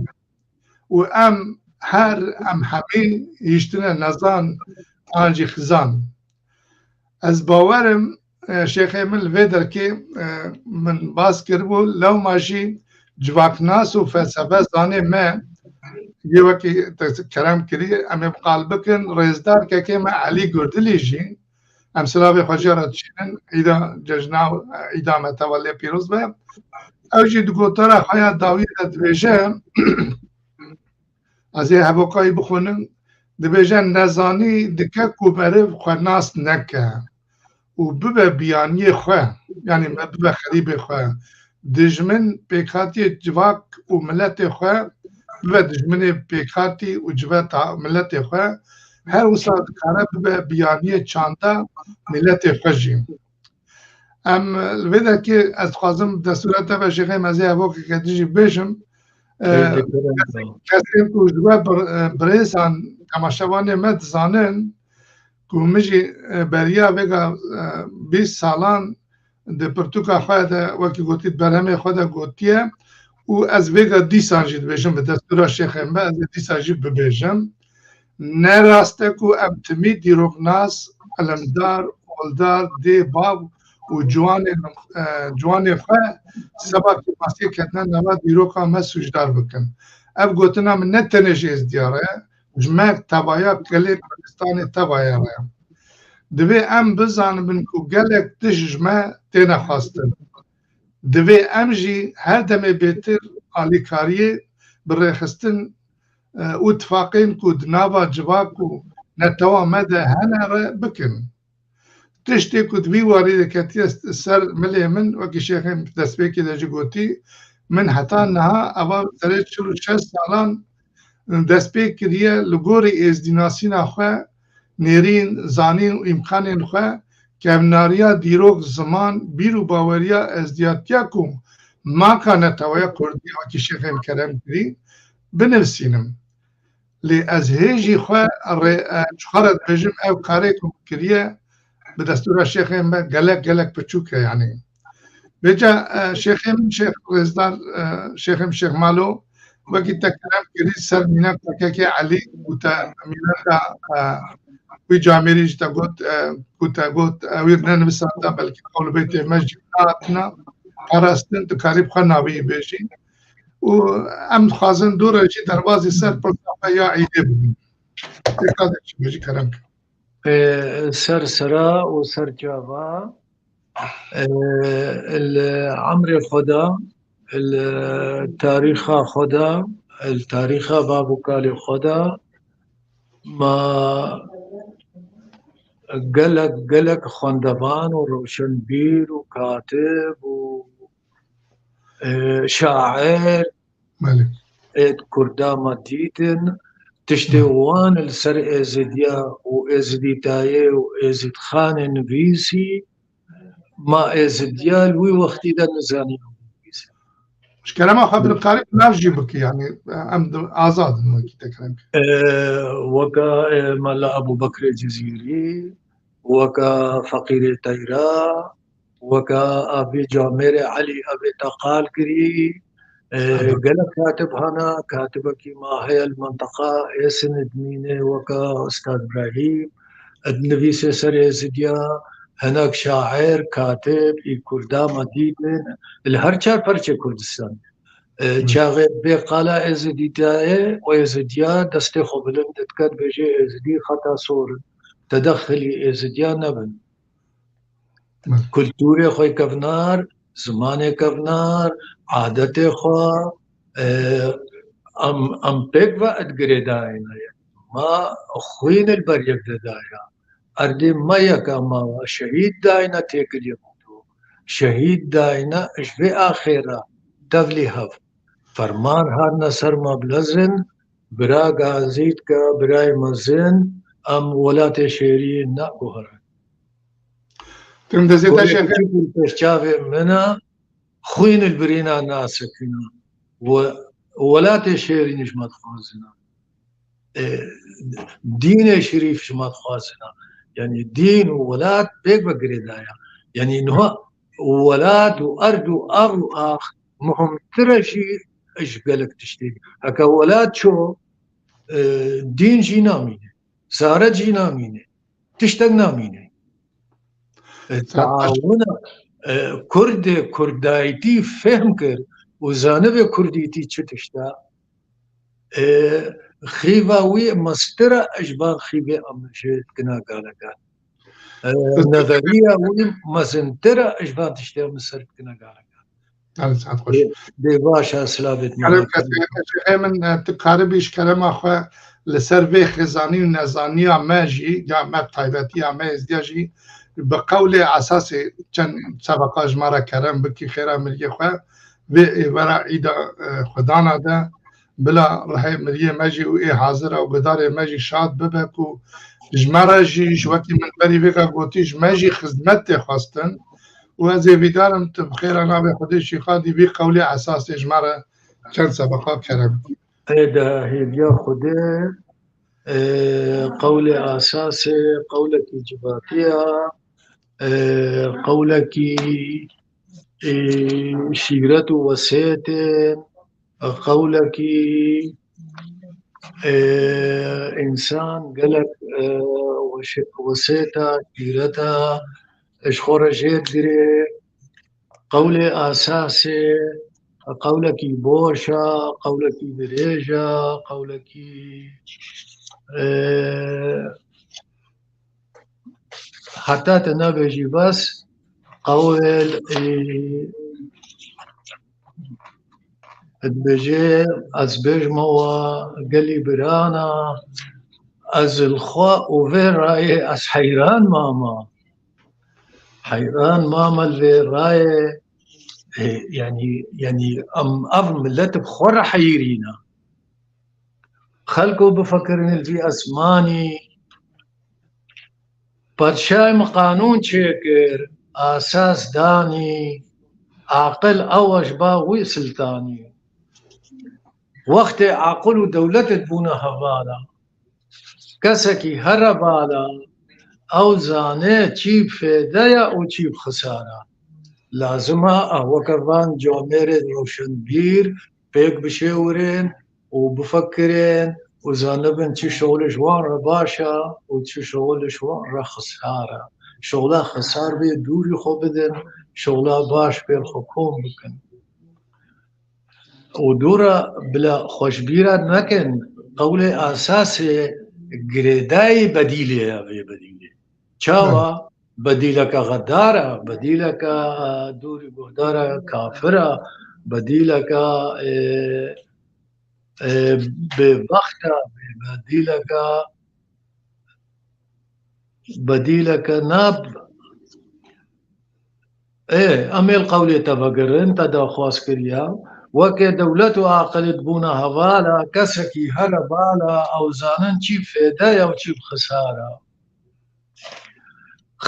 Û em her, em hemî hiştine nezan an jî xizan. Ez bawer im, e, şêxê min li vê derkê, e, min bas kiribû, lewma jî civaknas û felsefezanê me yê wekî te kerem kirî, em ê bi qal bikin, rêzdar kekê me Elî Gurdilî jî, em silavê xwe jê re dişînin, îda cejna, îda me teva lê pîroz be. Ew jî di gotara xwe ya dawî de dibêje, ez ê hevokayî bixwînim, dibêje, nezanî dike ku meriv xwe nas neke û bibe biyaniyê xwe, yanî me bibe xerîbê xwe. Dijmin pêkhatiyê civak û miletê xwe bibe dijminê pêkhatî û civeta miletê xwe. Her wisa dikare bibe biyaniyê çanda miletê xwe jî. Em li vê derkê ez dixwazim destûra te ve Şêxê Mezê evokeke din jî bêjim. Ê, Ee, dikare. Kesên ku ji we bir-, e, birêzan temaşevanê me dizanin ku min jî, e, beriya vêga, e, bîst salan di pirtûka xwe de, wekî gotî, di berhemê xwe de gotiye û ez vêga dîsan jî dibêjim bi destûra Şêxê me, ez ê dîsa jî bibêjim. Ne rast e ku em timî dîroknas, ilimdar, oldar, dê, bav û ciwanên, e, ciwanê xwe seba kêmasiyê ketine nava dîroka me sûcdar bikin. Ev gotina min ne tenê ji Êzdiya re, ji me tevaya gelê Kurdistanê tevaya re. Divê em bizanibin ku gelek tişt ji me têne xwestin. Divê em jî her demê bêtir alîkariyê bi rêxistin, e, û tifaqên ku di nava civak û netewa me de hene re bikin. Tiştê ku di vî warî de ketiye ser milê min, wekî Şêxê destpêkê de jî gotî, min heta niha, eva serê çil û şeş salan dest pê kiriye, li gorî êzdînasîna xwe, nêrîn, zanîn û îmkanên xwe, kevnariya dîrok, ziman, bîr û baweriya êzdiyatiya ku marka netewaya kurdî, wekî Şêxê min kerem kirî, binivîsînim. Lê ez hê jî xwe rê, e, ji xwe re dibêjim, ev karê ku kiriye, bi destûra Şêxê me gelek, gelek piçûk e, yanî. Vêca, e, Şêxê min, Şêx Rêzdar, e, Şêxê min Şêx Malo, wekî te kerem kirî ser mînak P K K Elî û te mînaka, e, wî camêrî jî te got, e, ku te got, e, wî nenivîsanda, belkî qewlbeytê me jî nehatina parastin, tu karî bi xwe navî bêjî. Û em dixwazin dû re jî derbazî ser pirsa xwe ya îdê bibin. Tê qadek jî bêjî kerem ke. Ê, ser sera û ser çava, ê, li emrê xwe de, li tarîxa xwe de, li tarîxa bav û kalê xwe de, ma gelek, gelek xwendevan û rewşenbîr û katib û, ê, şair Belê. ê di Kurda me dîtin, tiştê wan li ser Êzidiya û Êzidîtayê û Êzidxanê nivîsî, ma Êzidiya li wî wextî de nizanî nivîsî. Ji kerema xwe bi karî nav jî bikî, yanî em di-, azad in wekî te kerem ke. Ee, weka, e, Mela Ebû Bekrê Cizîrî, weka Feqîrê Teyra, weka Avê Camêrê Elî, Avê Teqal Girî, e, Aha. gelek katib hana, katibekî ma heye li menteqa Êsin dimîne, weka Ustaz Îbrahîm, dinivîse ser Êzidiya, hinek şair, katib, ê Kurda me dîtin, li her çar perçê Kurdistan. E, Hı. çaxê bê qala Êzidîtayê û Êzidiya destê xwe bilind dike, dibêje Êzidî xeta sor in. Tedexilî Êzidiya nebin. Hı. Kulturê xwe kevnar, zimanê kevnar, adetê xwe, e, em, em pêk ve di girêdayî ne. Ma xwîn li ber yek de daya. Erdê me yeka mawa, şehîd dayne têkiliyê Mûto. Şehîd dayne ji vê axê re tevlî hev. Ferman hatine ser me bilezin, bira gazî dike, birayê mezin, em welatê şêrîn neguherin. Tim dezê te Kurê şefe. Piçûk li pêş çavê min e, xwîn li birîna nasekine. We-, welatê şêrîn ji me dixwazine. E, dînê şirîf ji me dixwazine. Yanî dîn û welat pêk ve girêdaya. Yanî niha welat û erd û av û ax muhimtir e jî ji gelek tiştê. Heke welat ço, e, dîn jî namîne. Zaret jî namîne. Tiştek namîne. E, Zaten taawuna, e, Kurdê Kurdayîtî fehm kir û zanibê Kurdîtî çi tişt e, e, xîva wî mestir e ji van xîvê em jê dikine galegan. E, Zaten nezeriya wî mezintir e ji van tiştê em ser dikine galegan. Gelek saet xweş. Dê baş e, silavêt me. Kerem kesê, şêxê min, e, tu karibî ji kerema xwe li ser vê xêzanî û nezaniya me jî, ya me taybetiya me êzdiya jî, bi qewlê esasê çend sebeqa ji me re kerem bikî xêra miriyê xwe, vê êvara îda, e, xwedana de, bila rihê miriyê me jî û ê hazir e û guhdarê me jî şad bibe ku ji me re jî, ji wekî min berî vêga gotî, ji me jî xizmet tê xwestin û ez ê vîdarim tu bi xêra navê Xwedê şîxa dî vî qewlê esasê ji me re çend sebeqa kerem. Ê de hêviya Xwedê, e, qewlê esasê, qewlekî civatiya, e, qewlekî, e, şîret û wesêtê, qewlekî, e, însan gelek, e, weşe-, wesêta, şîreta, ji xwe re jêr digire. Qewlê esasê, qewlekî boş e, qewlekî dirêj e, qewlekî, e, heta te nebêjî bes, qewil, e, dibêje, ez bêjme we gelî birana, ez li xwe û vê rayê ez heyran mama. Heyran mama li vê rayê, e, yanî, yanî em ev milet bi xwe re heyirîne. Xelko bifikirin li vî esmanî, padşahê min qanûn çêkir, asas danî, aqil ew e ji ba wî siltanî. Wextê aqil û dewlet dibûne hevala, kesekî here bala, ew zane çî bi fêde ye û çî bi xisar e. Lazim e, a, weke van camêrên roşenbîr pêk bişêwirin û bifekirên û zanibin çi şoxl ji wan re baş e û çi şoxl ji wan re xisar e. Şoxla xisar bê dûrî xwe bidin, şoxla baş bê xwe kom bikin. Û dû re bila xwe ji bîra nekin, qewlê esasê girêdayî bedîlê ye vê bedîlê. Çawa? Bedîleke xedar e, bedîleke, e, dûrî guhdar e, kafir e, bedîleke, e, e, bêbext e, bedîleke, bedîleke nab. Ê, em ê li qewlê te vegerin, te daxwaz kiriye. Weke dewlet û aqil dibûne hevala, kesekî here bala, ew zanin çî bi fêde ye û çî bi xisar e.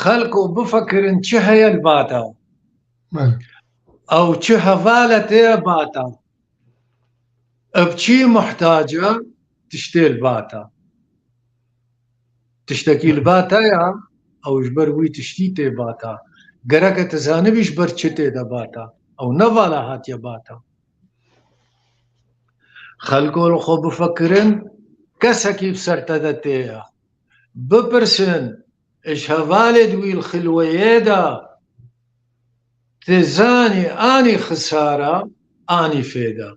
Xelko bifikirin çi heye li ba te. Belê. Ew çi heval e tê ba te. Ev çi muhtac e, tiştê li ba te. Tiştekî li ba te ye, ew ji ber wî tiştî tê ba te. Gereke tu zanibî ji ber çi tê de ba te. Ew ne vala hatiye ba te. Xelko li xwe bifikirin, kesekî bi ser te de tê ye. Bipirsin, ji hevalê di wî li xilweyê de, tê zanî anî xisara, anî fêda.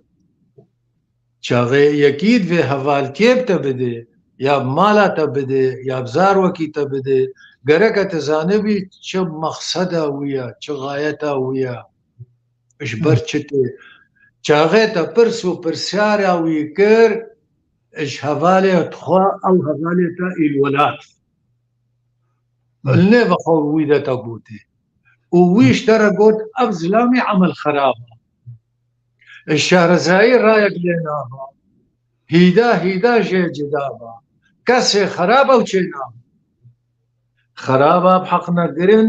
Çaxê yekî divê hevalkê bi te bidê, ya bi mala te bidê, ya bi zarwekî te bidê, gereke tu zanibî çi mexseda wî ye, çi xayeta wî ye, ji ber çi tê. Çaxê te pirs û pirsyara wî kir, ji hevalê xwe, ew hevalê te îl welat. Li nêve xwe wî de te gotê. Û wî ji te re got, ev zilamî emel xerab e. Şehrezayî rayek lê nava. Hîda hîda jê cida ba. Kesê xerab ew çê nava. Xeraba bi heq negirin,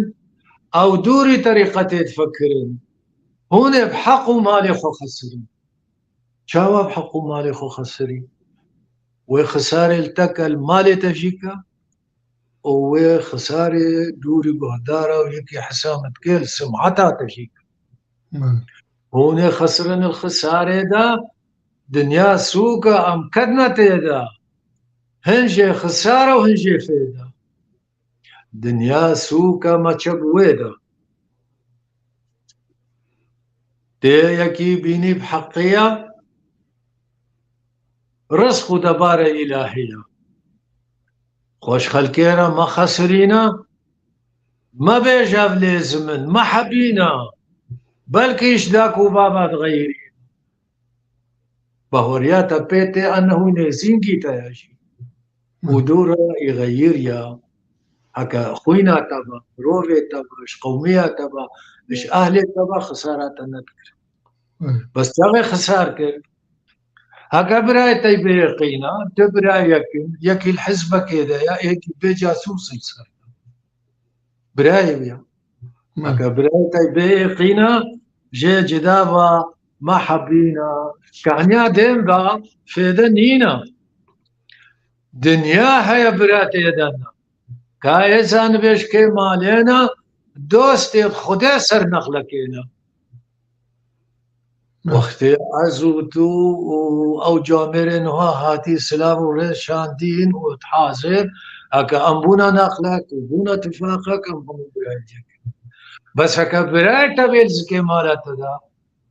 ew dûrî terîqetê difikirin. Hûn ê bi heq û malê xwe xesirin. Çawa bi heq û malê xwe xesirî? Wê xisarê li te ke li malê te jî ke û wê xisarê dûrî guhdara û yekî hesam dike li simheta te jî ke. Belê. Hûn ê xesirin li xisarê de, dinya sûk e, em kedne tê de. Hin jê xisar e û hin jê fêda. Dinya sûk e, me çi bi wê de. Tê yekî bînî bi heqiya, rizq û debare îlahî ye. Xweş xelkê re mexesirîne, mebêje ev lêzim in, mehebîne. Belkî ji dek û baba dixeyirî. Bahweriya te pê tê, ennehu nêzîngî te ya jî. Û dû re î xeyiriya, heke xwîna te be, mirovê te be, ji qewmiya te be, ji ehlê te be, xisara te nedikir. Bes çaxê xisar kir. Heke birayê te bê yeqîna, tu birayek in, yekî li hizbekê de ya, êkî bê casûs in ser. Birayê wî ya. Heke birayê te bê yeqîna, jê cida va, me hebîna, kaniya dêm da fêde nîna. Dinya heye bira tê de ne. Ka êza nibêj kê malê ne, dostê Xwedê ser nexlekê ne. Wextê ez û tu û ew camêrên wiha hatî silav û rêz şandîn û dihazir, heke em bûna nexlek û bûna tifaqek, em hemû birayên yek in. Bes heke birayê te bê li zikê mala te de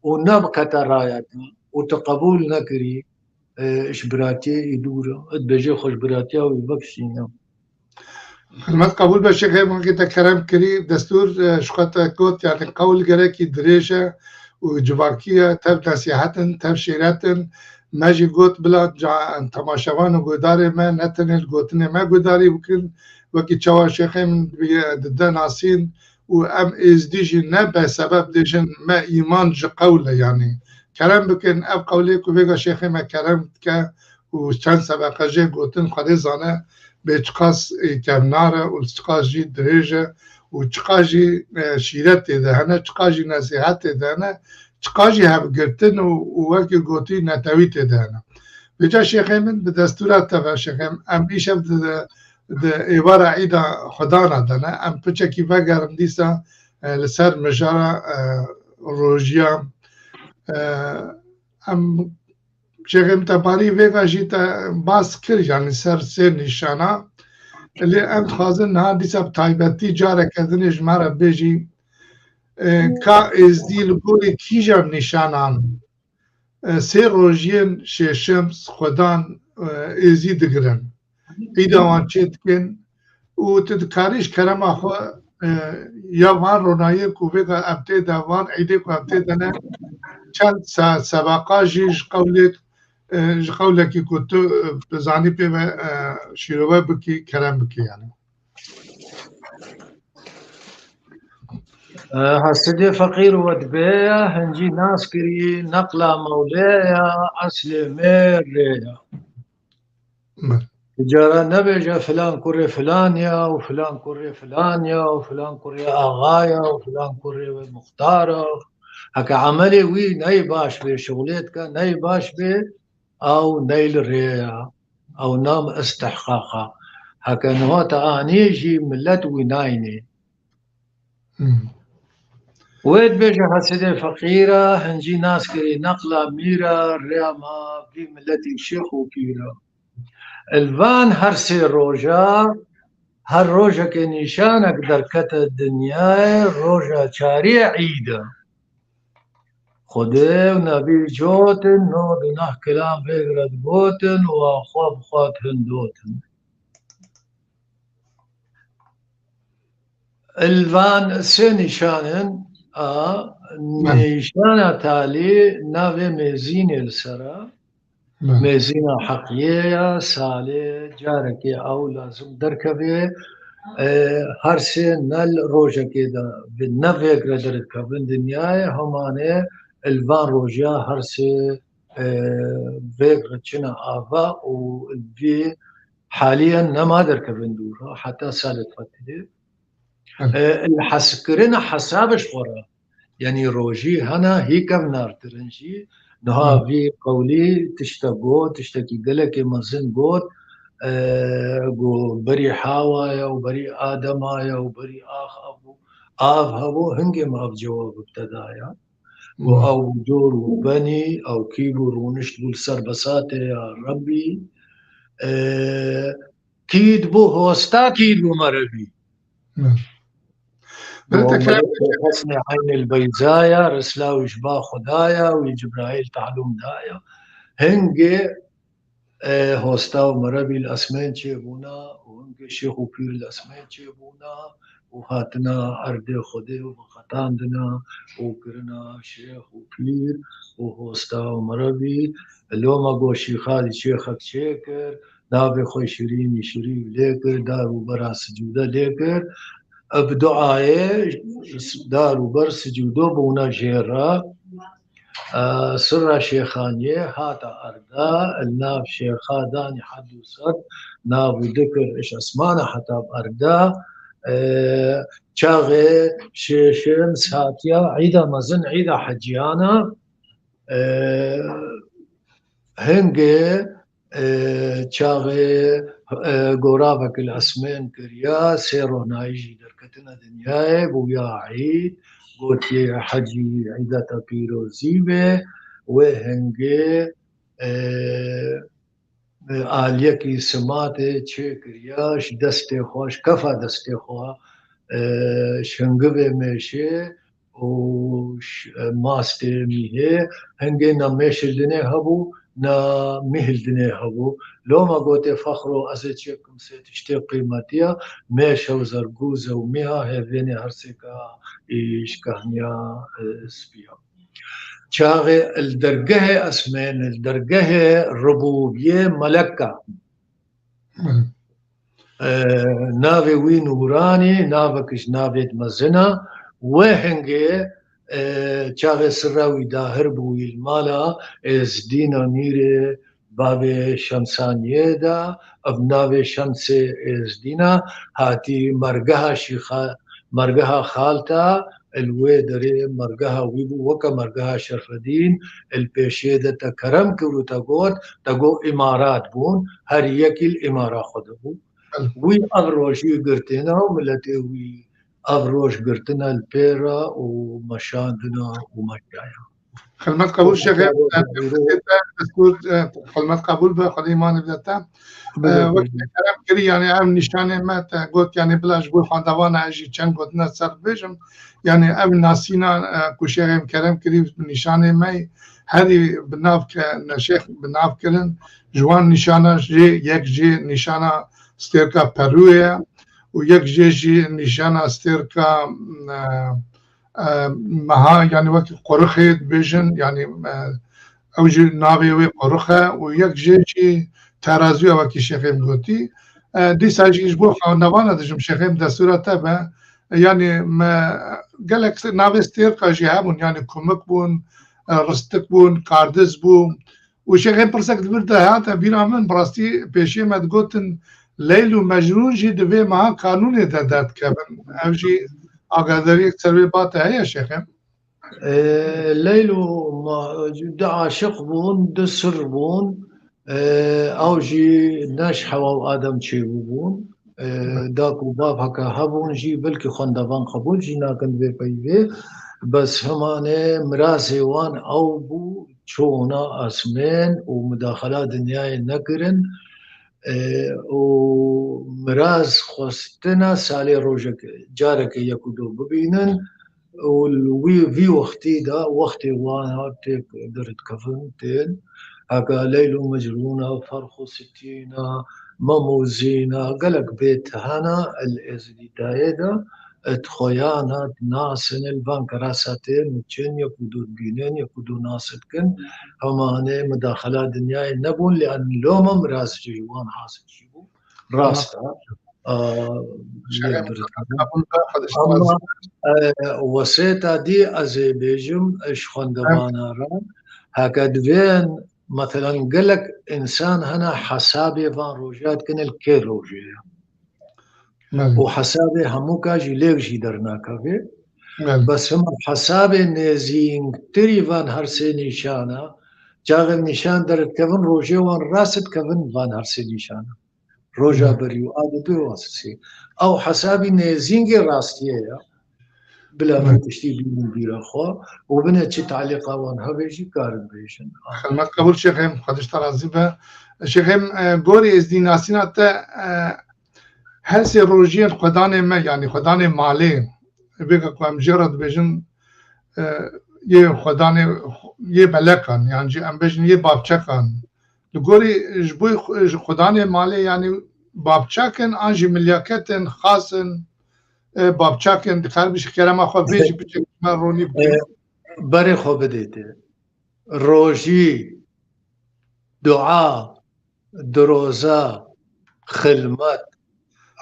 û nebikete raya te û tu qebûl nekirî, e, ji biratiyê î dûr e. Dibêje xwe ji biratiya wî vekişîne. Xizmet qebûl be şêxê, min wekî te kerem kirî, destûr, e, ji xwe te got, yani qewl gerekî dirêj e û civakî ye, tev nesîhet in, tev şîret in. Me jî got bila ca-, temaşevan û guhdarê me ne tenê li gotinê me guhdarî bikin, wekî çawa şêxê min dibî-, dide nasîn û em êzdî jî ne be sebeb dêjin me îman ji qewl e, yanî kerem bikin, ev qewlê ku vêga şêxê me kerem dike û çend sebeqe jê gotin, Xwedê zane bê çiqas, e, kevnar e û çiqas jî dirêj e û çiqas jî, e, şîret tê de hene, çiqas jî nesîhet tê de hene, çiqas jî hevgirtin û, û wekî gotî netewî tê de hene. Vêca şêxê min, bi destûra te ve şêxê min, em îşev di, di êvara îda Xwedana de ne, em piçekî vegerin dîsa, e, li ser mijara, e, rojiya, e, em Şêxê min te barî vêga jî te bas kir, yanî ser sê nîşana. Lê em dixwazin niha dîsa bi taybetî careke din ê ji me re bêjî, e, ka êzdî li gorî kîjan nîşanan, e, sê rojiyên şêşem xwedan, e, êzî digirin. Îda wan çê dikin û tu dikarî ji kerema xwe, e, ya van ronayê ku vêga ev tê de, van êdê ku ev tê de ne, çend se-, sebeqa jî ji qewlêk, e, ji qewlekî ku tu, e, dizanî pê ve, e, şîrove bikî, kerem bikî yani. E, Hesidê feqîr we dibê ya, hincî nas kirî, neqla mewlê ya, eslê mêr rê ya. Cara nebêje filan kurê filan ya û filan kurê filan ya û filan kurê axa ya û filan kurê wê muxtar e. Heke emelê wî ney baş bê, şixulê dike ney baş bê, ew ney li rê ya. Ew nam istihqaq e. Heke niha te anî jî millet wî naynê. Hmm. Wê dibêje Hesidê feqîra, hincî nas kirî neqla mîra, rêya ma vî miletî şêx û pîra. Li van her sê roja, her rojekê nîşanek derkete dinyayê, roja çariyê îd e. Xwedê û nebî cotin, nod û neh kilam vêg re digotin û a xwe bi xwe dihindotin. Li van sê nîşan in, a, nîşana talî navê mêzînê li ser e. Mêzîna heqiyê ya, salê carekê ew lazim derkevê. E, her sê ne li rojekê de, bi ne vêg re derdikevin dinyayê, hemanê li van rojiya her sê, e, vêg re çine ava û vî haliyen nema derkevin dûr, heta salê xwe tê. E, li heskirina hesabê ji xwe re. Yanî rojî hene hî kevnartir in jî. Niha vî qewlî tiştek got, tiştekî gelekê mezin got, e, got, berî Hawa ye û berî Adema ye û berî ax hebû, av hebû, hingê min ev cewab bi te daye. Got, ew bû cor û benî, ew kî bû rûnişt bû li ser besatê ya Rebbî. E, kî dibû hosta, kî dibû merebî. Belê te Muhammed kerem. Xesnê Eynil Beyza ya, Risla wî ji ba Xuda ya, wî Cibraîl talûm daya. Hingê, e, hosta û merebî li esmên çêbûna û hingê şêx û pîr li esmên çêbûna, û hatina erdê Xwedê û veqetandina û kirina şêx û pîr û hosta û mirebî. Loma got şîxa dî çêxek çêkir, navê xwe Şirînî Şirîv lê kir, dar û bera sicûde lê kir. Bi duayê dar û ber sicûdo bûne jê re. E, sirra şêxaniyê hata erda, li nav şêxa danî hed û sed, nav û dikir iş esmana heta bi erda. E, çaxê şêşem satiya îda mezin, îda heciyana, e, hingê, e, çaxê, e, goravek li esmên kiriya, sê ronayî jî derketine dinyayê, bûya îd, gotiye hecî îda te pîrozî be, wê hingê, e, e, aliyekî simatê çêkiriya, ji destê xwe, ji kefa destê xwe, e, ji hingivê mêşê û ş-, e, mastê mîhê, hingê ne mêş li dinê hebû, ne mîh li dinê hebû. Loma gotê fexro ez ê çêkim sê tiştê qîmetiya, mêş ew zergûze û mîha hêvênê her sêka î ji kehniya, e, spiya. Çaxê li dergehê esmên, li dergehê ribûbiyê meleka. Belê. E, navê wî Nûranî, navek ji navê mezin e. Wê hingê, e, çaxê sirra wî dahir bû wî li mala Êzdîna Mîrê bavê Şemsaniyê de, ev navê Şemsê Êzdîna hatî mergeha şîxa, mergeha xalta, li wê derê mergeha wî bû, weke mergeha Şerfedîn, li pêşiyê de te kerem kir û te got, te got îmarat bûn, her yekî li îmara xwe de bû. Belê. Wî ev rojî girtine û miletê wî ev roj girtine li pê re û meşandine û meşaya. Xilmet qebûl şêxê, e, destûr, e, xilmet qebûl be, Xwedê îmanê bide te. E, wek te kerem kirî, yani ev nîşanê me te got, yani bila ji bo xwendevana ez jî çend gotina ser bibêjim. Yani ev nasîna, e, ku şêxê min kerem kirî nîşanê me herî bi nav ke, ne şêx bi nav kirin, ji wan nîşana jê yek jê nîşana stêrka Perûyê ye û yek jê jî nîşana stêrka, e, e, meha, yani wekî qorixê dibêjin, yani, e, ew jî navê wê qorix e û yek jê jî terazî ye wekî şêxê min gotî. E, dîsa jî ji bo xwendevana dijim şêxê min destûra te be. E, yani me gelek navê stêrka jî hebûn, yani kumik bûn, e, ristik bûn, kardiz bû. Û şêxê pirsek di vir de hate bîra min, bi rastî pêşiyê me digotin Leyl û Mecnûn jî di vê meha kanûnê de derdikevin. Ev jî agadariyek ser vê ba te heye şêxê? E, Leyl û Ma-, du aşiq bûn, du sir bûn. E, ew jî ne ji hewa û Adem çêbûbûn. E, da ku bav heke hebûn jî belkî xwendevan qebûl jî nakin vê peyvê. Bes himanê mirazê wan ew bû, çûna esmên û mudaxela dinyayê nekirin. E, û miraz xwestina salê rojek, careke yek û du bibînin. û li wî, vî wextî de wextê wan têk derdikevin tên. Heke Leyl û Mecnûn e, Ferx û Sitîn e, Mem û Zîn e, gelek bêt hene li Êzidîtayê de, e, di xweyan e, dinasin, li van kerasa tên û çin, yek û du dibînin, yek û du nas dikin. Hemanê mudaxela dinyayê nebûn, lê loma miraz ji wan hasil jî bû. Rast e. A, Şeref lê qebûl be, xwe dişt Ama, e, wesêta dî ez ê bêjim, e, ji xwendevana re. Heke divên, meselan, gelek însan hene hesabê van roja dikin li kê rojê ye. Belê. Û hesabê hemûka jî lêk jî dernakeve. Belê. Bes hema hesabê nêzîngtirî van her sê nîşana, çaxê nîşan derdikevin, rojê wan rast dikevin van her sê nîşana. Roja Hı. berî û a di du wan sisê. Ew hesabî nêzîngê rastiyê ye. Bila Hı. min tiştî bînin bîra xwe û bine çi talîqa wan hebe jî karin bêjin. Xilmet qebûl şêxê min, xwe dişta razî be. Şêxê min, e, gorî êzdînasîna te, e, her sê rojiyên xwedanê me, yanî xwedanê malê, vêga ku em jê re dibêjin, e, yê xwedanê, yê melekan, yan jî em bêjin yê bavçekan. Li gorî ji bo xwe-, ji xwedanê malê, yanî bavçek in an jî milyaket in, xas in, e, bapçak in, dikar bişî kerema xwe bêjî, biçe me ronî bike. Berê xwe bidê te. Rojî, dua, diroza, xilmet,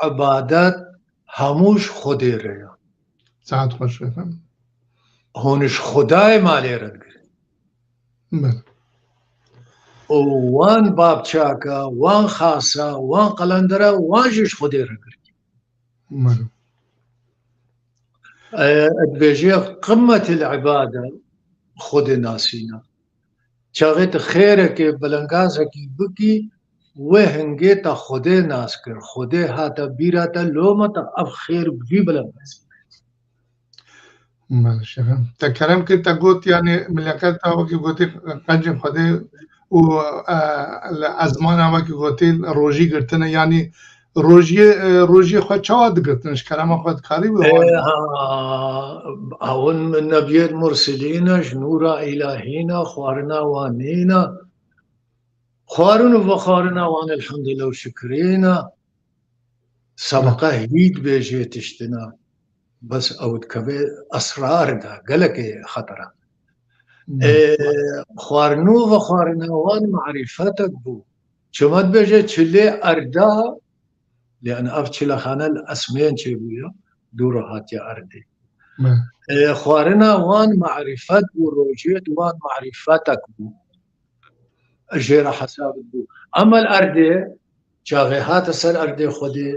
ibadet, hemû ji Xwedê re ye. Saet xweş efendim. Hûn ji Xwedayê malê re digirin. Belê. Û wan bapçaka, wan xasa, wan qelendera, wan jî ji Xwedê re girtî. Belê. E, dibêje qimmetil ibade Xwedê nasîna. Çaxê tu xêrekê, belengazekî bikî, wê hingê te Xwedê nas kir. Xwedê hate bîra te, loma te ev xêr bi vî belengazî. Belê şexe. Te kerem kir, te got, yanî, mileket te wekî gotî qencên Xwedê û, e, li ezmana wekî gotî rojî girtine, yanî rojiyê, e, rojiyê xwe çawa digirtin? Ji kerema xwe dikarî wê E, wan? ha, hûn min nebiyêt mursilîne, ji nûra îlahîne, xwarina wan nîne. Xwarin û vexwarina wan elhamdulillah û şikirîne. Sebeqa hî dibêjê tiştine. Bes ew dikeve esrar de, gelekê xetera. E, xwarin û vexwarina wan marîfetek bû. Çima dibêje çilê erda, lê ev çilexane li esmên çêbûye, dû re hatiye erdê. E, xwarina wan marîfet bû, rojiyê di wan marîfetek bû. Jê re hesab bû. Ema li erdê, çaxê hate ser erdê Xwedê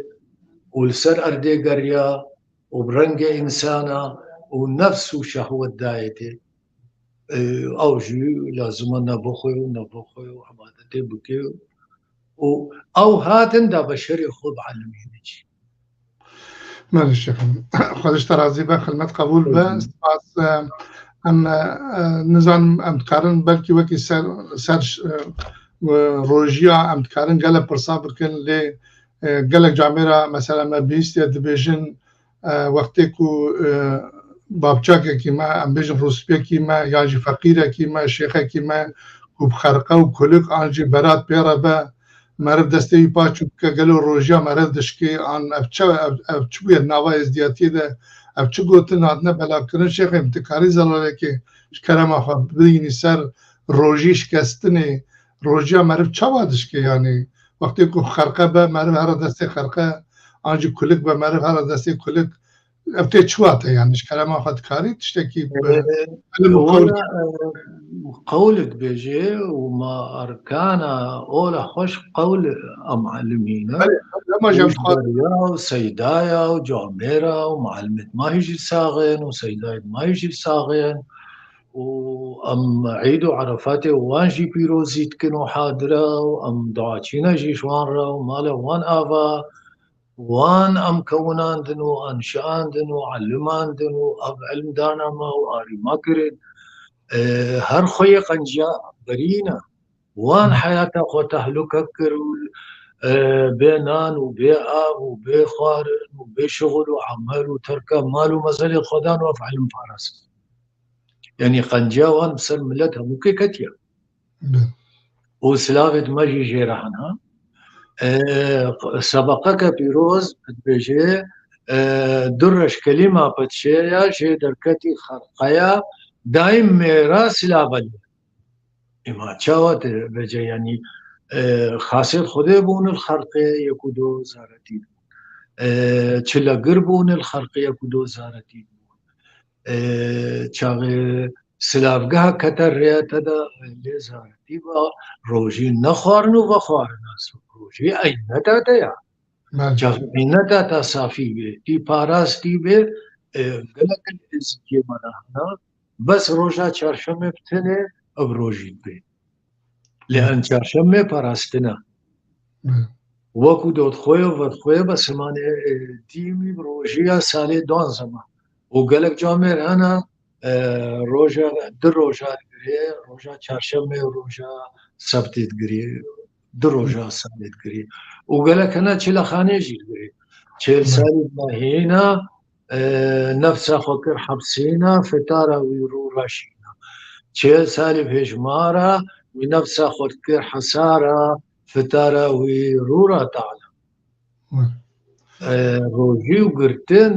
û li ser erdê geriya û bi rengê însana û nefs û şehwet dayê tê. E, ew jî lazim e ne bixwe û ne bixwe û ibadetê bike û ew hatin da beşerê xwe bi elimîne jî. Belê şexim. Xwedê ji te razî be, xilmet qebûl be. Spas, e, em, e, e, nizanim em dikarin belkî wekî ser, ser, e, e, rojiya em dikarin gelek pirsa bikin, lê, e, gelek camêra mesela me bihîstiye dibêjin, e, wextê ku, e, bapçakekî me, em bêjin rûspiyekî me, yan jî feqîrekî me, şêxekî me, ku bi xerqe û kulik an jî berat pê re be, meriv destê wî paç û bike, gelo rojiya meriv dişkê, an ev çi, ev, ev çi bûye nava êzdiyatiyê de, ev çi gotin hatine belakirin, şêxê min tu karî zelalekê ji kerema xwe bidînî ser rojî şikestinê, rojiya meriv çawa dişkê, yanî wextê ku xerqe be, meriv here destê xerqe, an jî kulik be, meriv here destê kulik, ev tê çi wate, yanî ji kerema xwe dikarî tiştekî bi Ee, ilim û qewl Wala, e, qewl dibêje û ma arkana ola xweş qewl em elimîne. Belê, lema jî em Û ji dixwazin. Derya û seydaya û camêra û muallimêt ma hî jî saxên û seydayêt ma hî jî saxên û em Eîd û Erefatê wan jî pîrozî dikin û hadira û em duaçîne jî ji wan re û mala wan ava wan em kewinandin û enşiandin û elimandin û ev ilm dana me û arî me kirin. E, her xweyê qenciya berîne. Wan heyata xwe tehlûke kir û, e, bê nan û bê av û bê xwarin û bê şixul û emel û terka mal û mezelê xwe dan û ev ilim parastin. Yanî qenciya wan bi ser milet hemûkê ketiye. Bi. Û silavêt me jî jê re hene. E, sebeqeke pîroz dibêje, e, du reş kelîma petşeya jê derketî xerqeya daîm mêra silavelî. Ema çawa te vece, yanî, e, xasêt Xwedê bûn li xerqê yek û do zaretî bûn. E, çilegir bûn li xerqê yek û do zaretî bûn. E, çaxê silavgeha kete rêya te de lê zaretî ba, rojî nexwarin û vexwarin, rojî eyneta te ya. Belê. Çaxê eyneta te safî bê, tî parastî bê, e, gelek êzikê me de hene, bes roja çarşemê bi tenê ev rojî dibê. Lê Hı. em çarşemê parastine. Hı. Wekû dotxoyê û vedxoyê be simanê, e, dîmî bi rojiya salê duanzema. Û gelek camêr hene, e, roja, di roja digirê, roja çarşemê û roja sebtê digirê, di roja salê digirê. Û gelek hene çilexanê jî digirê. Çêl Hı. salî mehîna, e, nefsa xwe kir hepsîna, fitara wî rû reşîna. Çêl salî hêjmara, wî nefsa xwe kir hesara, fitara wî rû ra tala. Hı. E, rojî û girtin,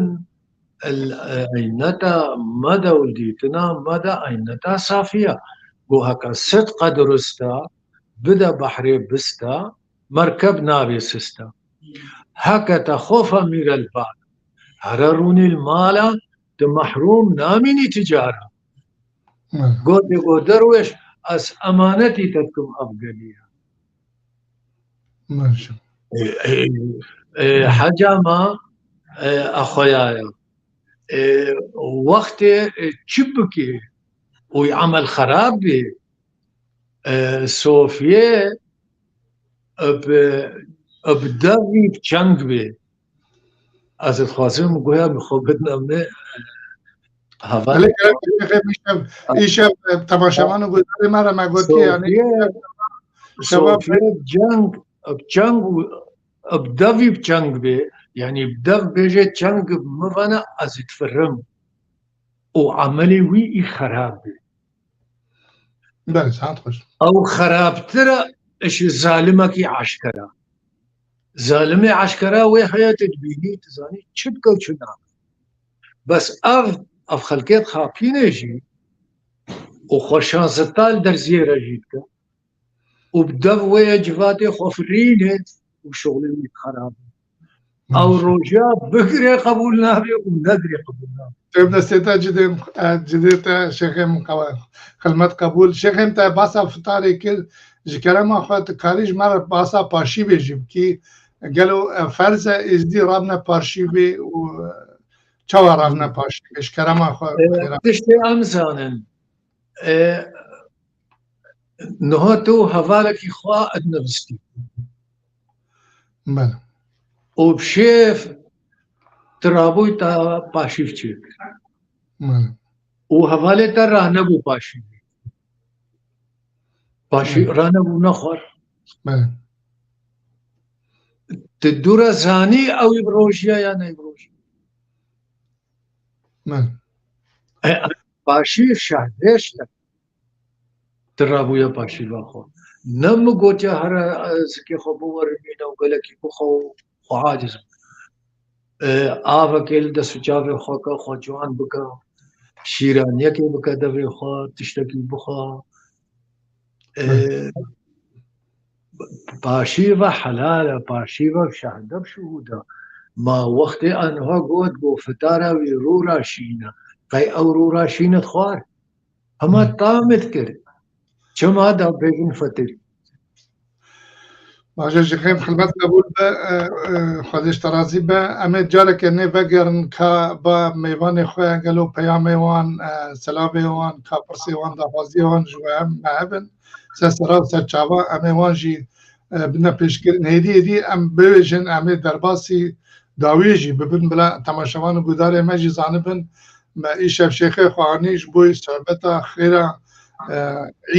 el, e, eyneta me de û dîtina me de eyneta safiya. Go heke sidqe durista, bide behrê bista, merkeb nabê sista. Heke te xofa mîrelbana, here rûnî li mala, tu mehrûm namînî ti cara. Hı. Gotê go derwêş, ez emanetî te dikim ev geliya. Hı. E, e, e, heca ma, e, exweya ya. E, wextê, e, çi bikê û emel xerab bê, e, Sofiyê, e, bi, e, bi devî bi çeng bê. Ez dixwazim guya min xwe bidime me, heval. Belê, gerek şêxê, îşev, îşev, e, temaşevan û guhdarê me re me gotiye, yanî Sofiye, şeva Sofiye bi ceng, bi ceng û bi devî bi ceng bê, yanî bi dev bêje, çeng bi min vana, ez ê difirim. Û emelê wî î xerab bê. Belê, saet xweş. Ew xerabtir e ji zalimekî eşkera. Zalimê eşkera wê heye, tu dibînî, tu zanî çi dike û çi nake. Bes ev, ev xelkê dixapîne jî û xwe şanseta li derziyê re jî dike û bi dev wê ye civatê xwe firîne û şoxlê wî xerab e. Ew roja bigirê qebûl nabe û negirê qebûl nabe. Têm destê te cidê, e, cidê te şêxê min qewa-, xilmet qebûl. Şêxê min te basa fitarê kir, ji kerema xwe tu karî ji me re basa paşîvê jî bikî. Gelo, e, ferz e êzdî rabne paşîvê û, e, çawa rabne paşîvê ji kerema xwe? E, xêra. Tiştê em zanin. E, niha tu hevalekî xwe dinivistî. Bele. Û bi şêf tu rabûy ta paşîv çêkir. Bele. Û hevalê te rahnebû paşîvê. Paşî-, bele, rahnebû nexwar. Bele. Tu dû re zanî ew ê bi rojiya ya ney bi rojiya. Bele. E, paşîv şehrêşt e. Tu rabûye paşîva xwe. Ne min gotiye here, e, zikê xwe biwerimîne û gelekî bixwe û xwe aciz bike. E, avekê li dest û çavê xwe ke, xwe ciwan bike, şîraniyekê bike devê xwe, tiştekî bixwe. E, paşîva helal e, paşîva şehde bi şuhûd e. Ma wextê aniha got, got fitara wî rû ra şîn e. Qey ew rû ra şîn e xwar? Hema tam dikir. Çima da bêjin fetir? Baş e, ji xem xilmet qebûl be, e, e, Xwedê ji te razî be. Em ê careke nê vegerin ka ba mêvanê xwe, gelo peyamê wan, e, selavê wan, ka pirsê wan, daxwaziyê wan ji we me hebin. Ser sera û ser çava em ê wan jî, e, bine pêşkirin. Hêdî hêdî em bibêjin, em ê derbasî dawiyê jî bibin, bila temaşevan û guhdarê me jî zanibin. Me îşev şêxê xwe anî ji bo sohbeta xêra, e,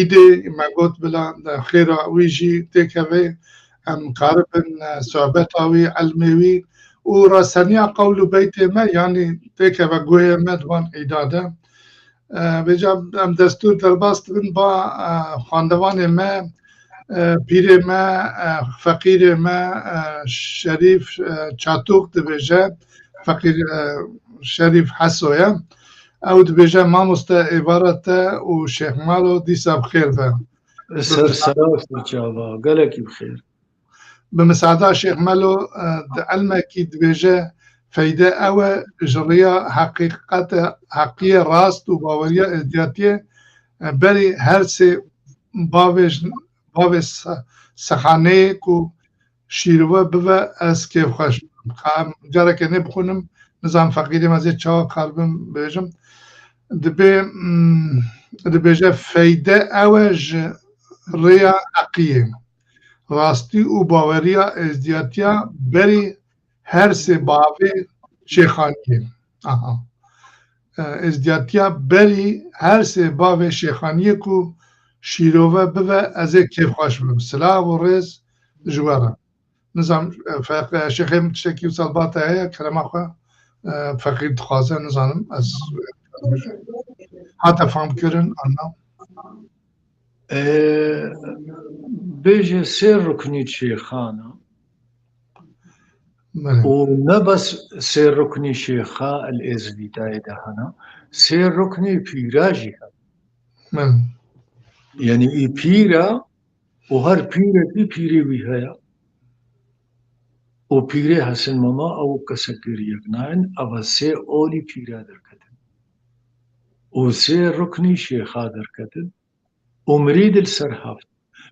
îdê, me got bila, e, xêra wî jî têkeve, em karibin, e, sohbeta wî, ilmê wî û rasteniya qewl û beytê me, yanî têkeve guhê me di van îda de. E, vêca em destûr derbas dibin ba, e, xwendevanê me, e, pîrê me, e, feqîrê me, e, Şerîf, e, Çatûk dibêje, feqîr, e, Şerîf Heso ye. Ew dibêje, mamoste êvara te û Şêx Malo dîsa bi xêr be. Ser sera, ser çava, gelekî bi xêr. Bi misada Şêx Melo, e, di ilmekî dibêje, feyde ew e, ji riya heqîqete, heqiyê rast û baweriya êzdiyatiyê, e, berî her sê bavê ji, bavê se-, sexaneyê ku şîrove bive, ez kêfxweş bim. Ka em careke nê bixwînim, nizanim feqîrê me zê çawa karibim bêjim. Dibê, mm, dibêje, feyde ew e ji rêya heqiyê, rastî û baweriya êzdiyatiya berî her sê bavê şêxaniyê. Aha. E, êzdiyatiya berî her sê bavê şêxaniyê ku şîrove bive, ez ê kêfxweş bibim. Silav û rêz ji we re. Nizam, e, fe-, e, şêxê min tiştekî wisa li ba te heye, kerema xwe, e, feqîr dixwaze, nizanim, ez, hate fam kirin, anna. E, bêje sê ruknî şêxan e. Belê. Û ne bes sê ruknî şêxa el Êzidîtayê de hene, sê ruknî pîra jî hene. Belê. Yanî î pîr e û her pîrekî pîrê wî heye. Û pîrê Hesin Mama ew kesek gêriyek nayên, eva sê olî pîra derketin. Û sê ruknî şêxa derketin. Û mirîd li ser heft.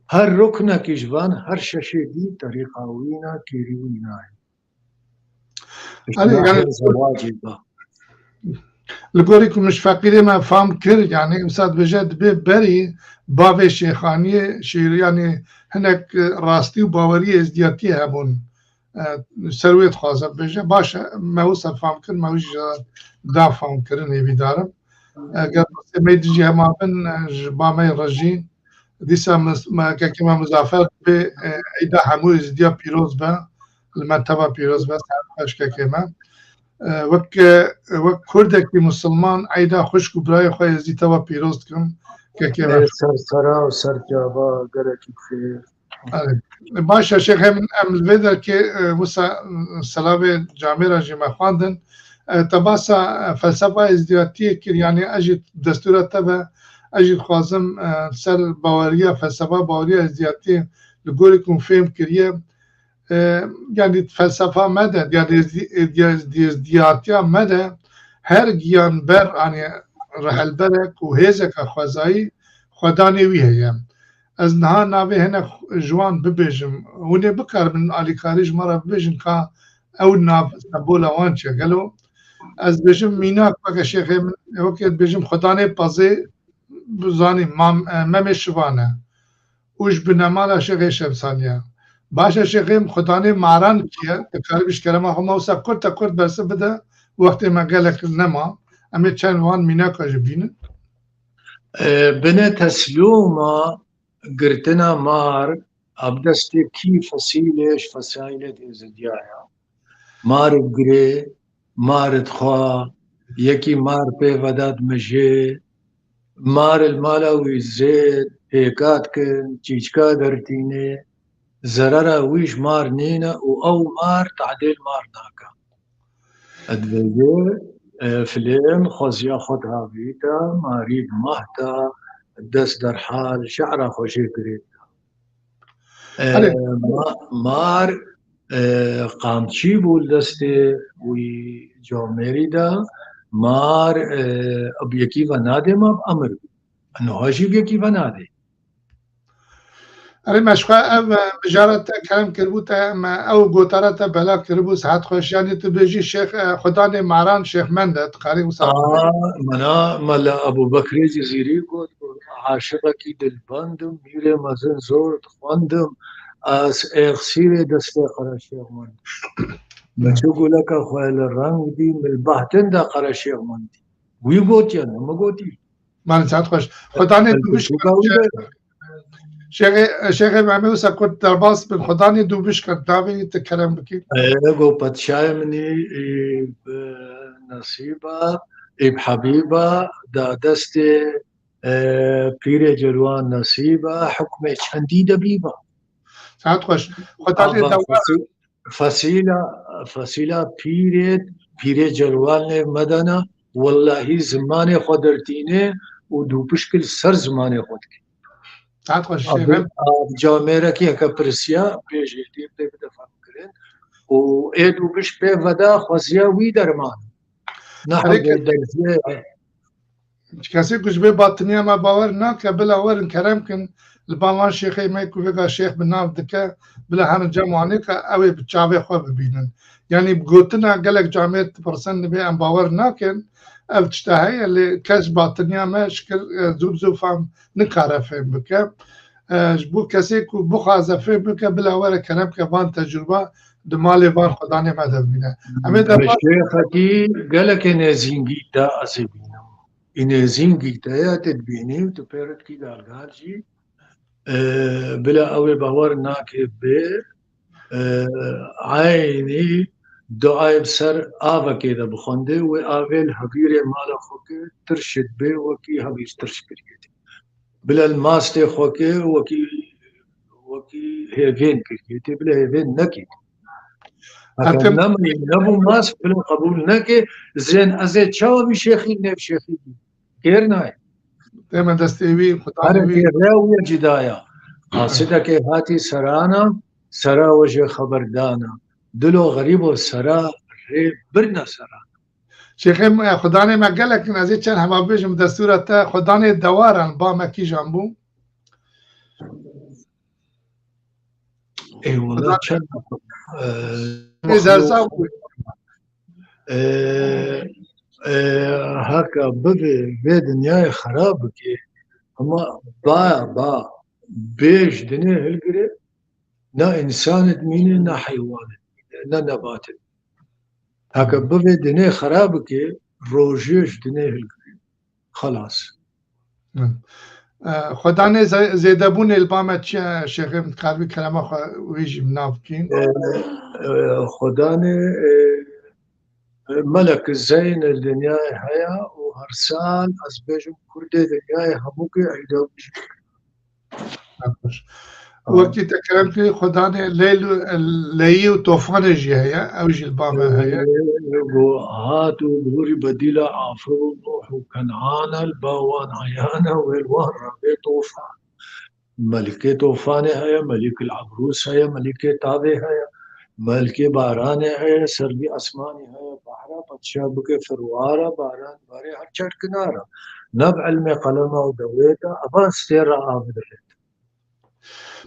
Her ruknekî ji van her şeşê dî terîqa wî ne, kêrî wî nayê. Erê, yanî, zewacê de. Li gorî ku min ji feqîrê me fam kir, yanî, wisa dibêje, dibê berî bavê şêxaniyê, şêr-, yanî, hinek, e, rastî û baweriyê êzdiyatiyê hebûn. E, ser wê dixwaze bibêje. Baş e, me wisa fam kir, me wî jî da famkirinê vî darim. Eger pirsê me dijî hema bin, e, ji ba me re jî, dîsa mis-, me, kekê me Muzafer dibê, e, eyda hemû êzidiya pîroz be, li me teva pîroz be, ser xweş kekê me. E, wek, e, wek Kurdekî Musulman eyda xwişk û birayê xwe êzidî teva pîroz dikim, kekê me. Ê, ser sera û ser çava, gelekî bi xêr. Erê. Baş e, Şêxê min, em li vê derkê, e, wisa, e, selavê camêra jî me xwendin. E, te basa, e, felsefa êzdiyatiyê kir, yanî ez jî destûra te be, ez jî dixwazim, e, ser baweriya, felsefa baweriya êzdiyatiyê li gorî ku fêm kiriye, e, yanî felsefa me de, yanî êzdi-, êzdi-, êzdiyatiya me de her giyanber, yanî rehelberek û hêzeke xwezayî xwedanê wî heye. Ez niha navê hinek ji wan bibêjim. Hûn ê bikarin alîkarî ji me re bibêjin ka ew nav sembola wan çi ye? Gelo ez dibêjim mînak weke şêxê min, weke dibêjim Xudanê Pezê, bizanî mam-, e, Memê Şivan e. Û ji binemala şêxê Şemsaniye. Baş e şêxê min, Xudanê Maran kî ye? Dikarî bi ji kerema xwe me wisa kurt e kurt bersiv bide, wextê me gelek nema. Em ê çend wan mînaka jî bînin. E, bine teslûma girtina mar, a bi destê kî fesîlê ji fesaîlê êzidiya ye. Mar û girê, mar û dixwa, yekî mar pê veda dimijê, mar li mala wî zêd, hêka dikin, çîçka dertînê, zerera wî ji mar nîne û ew mar tadêl mar nake. Dibêje, e, filên xweziya xwe dihavîta, marî bi mah da, dest derhal, şe'ra xwe jê girêt. E, Erê. ma-, mar, e, qamçî bû li destê wî camêrî de, mar, e, bi yekî ve nadê, ma bi emir bû. Niha jî bi yekî ve nadê. Erê, me ji xwe ev, e, mijara te kerem kiribû te, me ew gotara te bela kiribû, saet xweş. Yanî tu bêjî Şêx, e, Xudanê Maran Şêx Mend e, dikarî wisa bibêjî. Aa, mina Mela Ebû Bekrê Cizîrî got, got, aşiqekî dilbend im, mîrê mezin zor dixwendim, ez êxsîrê destê Qereşêx Mend. Min çi guleke xwe li reng dî, min li behtin de Qereşêx Mend dî. Wî gotiye, ne min gotî. Mala saet xweş. Xudanê tu bişkî. Şêxê, Şêxê Memê wisa kurt derbas bin. Xudanê tu bişkî. Navê te kerem bikî. Ego padşahê min î, î, bi nesîba, î bi hebîba, da destê, e, pîrê Celwan nesîba, hukmê çendî de bîba. Saet xweş. Xudanê Ava dewa. Fesî-, fesîla, fesîla pîrê, pîrê Celwan nêv me dana, wellahî zimanê xwe dertîne û dûpişkil ser zimanê xwe dike. Saet xweş, Şêxê. Av camêrekî heke pirsiya, bêjê, dê bide, bide fehmkirin. Û ê dûbiş pê veda xweziya wî derman. Ne Herê hewce ke- derzê. Kesê ku ji bê batiniya me bawer nake, bila werin kerem kin, li ba van şêxê me ku vêga şêx bi nav dike, bila herin cem wanê ke ew ê bi çavê xwe bibînin. Yanî bi gotina gelek camêr dipirsin, dibê em bawer nakin, ev tişta heye, lê kes batiniya me şikir, e, zû bi zû fam nikare fêm bike. E, ji bo kesê ku bixwaze fêm bike, bila were kerem ke van tecrûba di malê van xwedanê me de bibîne. Em ê Bi derbas şêxekî gelekê nêzîngî de ez ê bînim. Ê nêzîngî te ye, tu dibînî û tu pê re dikî galgal jî. E, bila ew ê bawer nake bê, e, eynî duayê bi ser avekê de bixwendê, wê avê li hevîrê mala xwe ke tirş dibê, wekî hevîr tirş kiriye tê. Bila li mastê xwe ke wekî, wekî hêvên kiriye tê, bila hêvên nekê. Heke Hatim- nemî, nebû mast, bila qebûl neke, zên ez ê çawa bî şêxî, nêv şêxî bî. Kêr nayê. Deme destê wî, Xudanê Her wî. Kê rê wî cida ya. Qasidekê hatî serana, sera we jê xeberdana. Dilo xerîbo sera rê birne serana. Şêxê me, Xudanê me gelek in, ez ê çend hema bêjim destûra te, Xudanê dewaran, ba me kîjan bû? Eyvallah, çend, e, Ê, dersa bû. E, e, haka bivê vê dinyayê xera bikê, ama ba, ba, bêj dinê hilgirê, ne însan dimîne, ne heywan dimîne, ne nebat dimîne. Haka bivê dinê xera bikê, rojê ji dinê hilgirê. Xelas. Hı. E, Xwedanê ze-, zêdebûnê li ba me çi ye, Şêxê min dikaribî kerema xwe wî jî bi nav bikîn? E, e, Xwedanê, e, e, Melek Zeyn li dinyayê heye û her sal ez bêjim Kurdê dinyayê hemûkê eyda wî jî dikin. Pir xweş. Aa. Wekî te kerem kirî, Xudanê Leyl û, Leyî û Tofanê jî heye, ew jî li ba me heye. Ee, got, hat û bi hûrî bedîla Afir û Nuh û Kenan e, li ba wan heyane, wê li wan re bê Tofan. Melikê Tofanê heye, Melikil Ebrûs heye, Melikê Tavê heye, Melikê Baranê heye, ser vî esmanî heye, behra, padşa bike firwara, baran barê her çar kinara. Ne bi ilmê qelema û dewê de, eva stêra av dibe.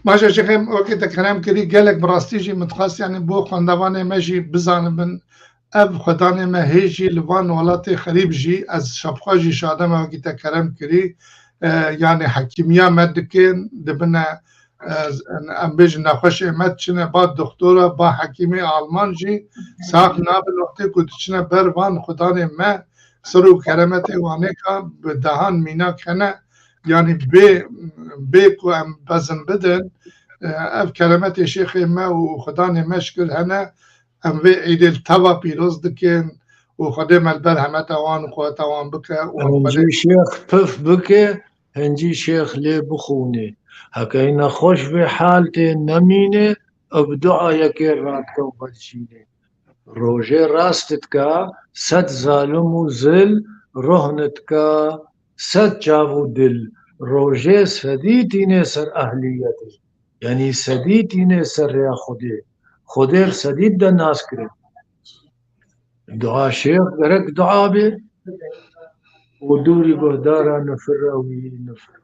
Baş e Şêxê, wekî te kerem kirî, gelek bi rastî jî min dixwest, yanî bo xwendevanê me jî bizanibin, ev Xwedanê me hê jî li van welatê xerîb jî, ez şapxwa jî şade me wekî te kerem kirî, e, yanî hekîmiya me dikin, dibine, e, em bêjin nexweşê me diçine ba doktora, ba hekîmê Alman jî sax nabin wextê ku diçine ber van Xwedanê me, ser û keremetê wanêka bi dehan mînak hene, yanî bê, bê ku em bezin bidin, e, ev keremetê şêxê me û Xudanê me şikir hene, em vê îdê li teva pîroz dikin û Xwedê me li ber hemeta wan û quweta wan bike û Em Xwedê jî şêx pif bike, hincî şêx lê bixûnê. Heke nexweş vê hal tê nemînê, ev dua yekê radike û vedijînê. Rojê rast dika sed zalim û zil, roh dika sed çav û dil. Rojê sedî tînê ser ehliyetê. Yanî sedî tînê ser rêya Xwedê. Xwedê sedî de nas kirin. Dua şêx gerek dua bê û dûrî guhdara nifira wî nifir.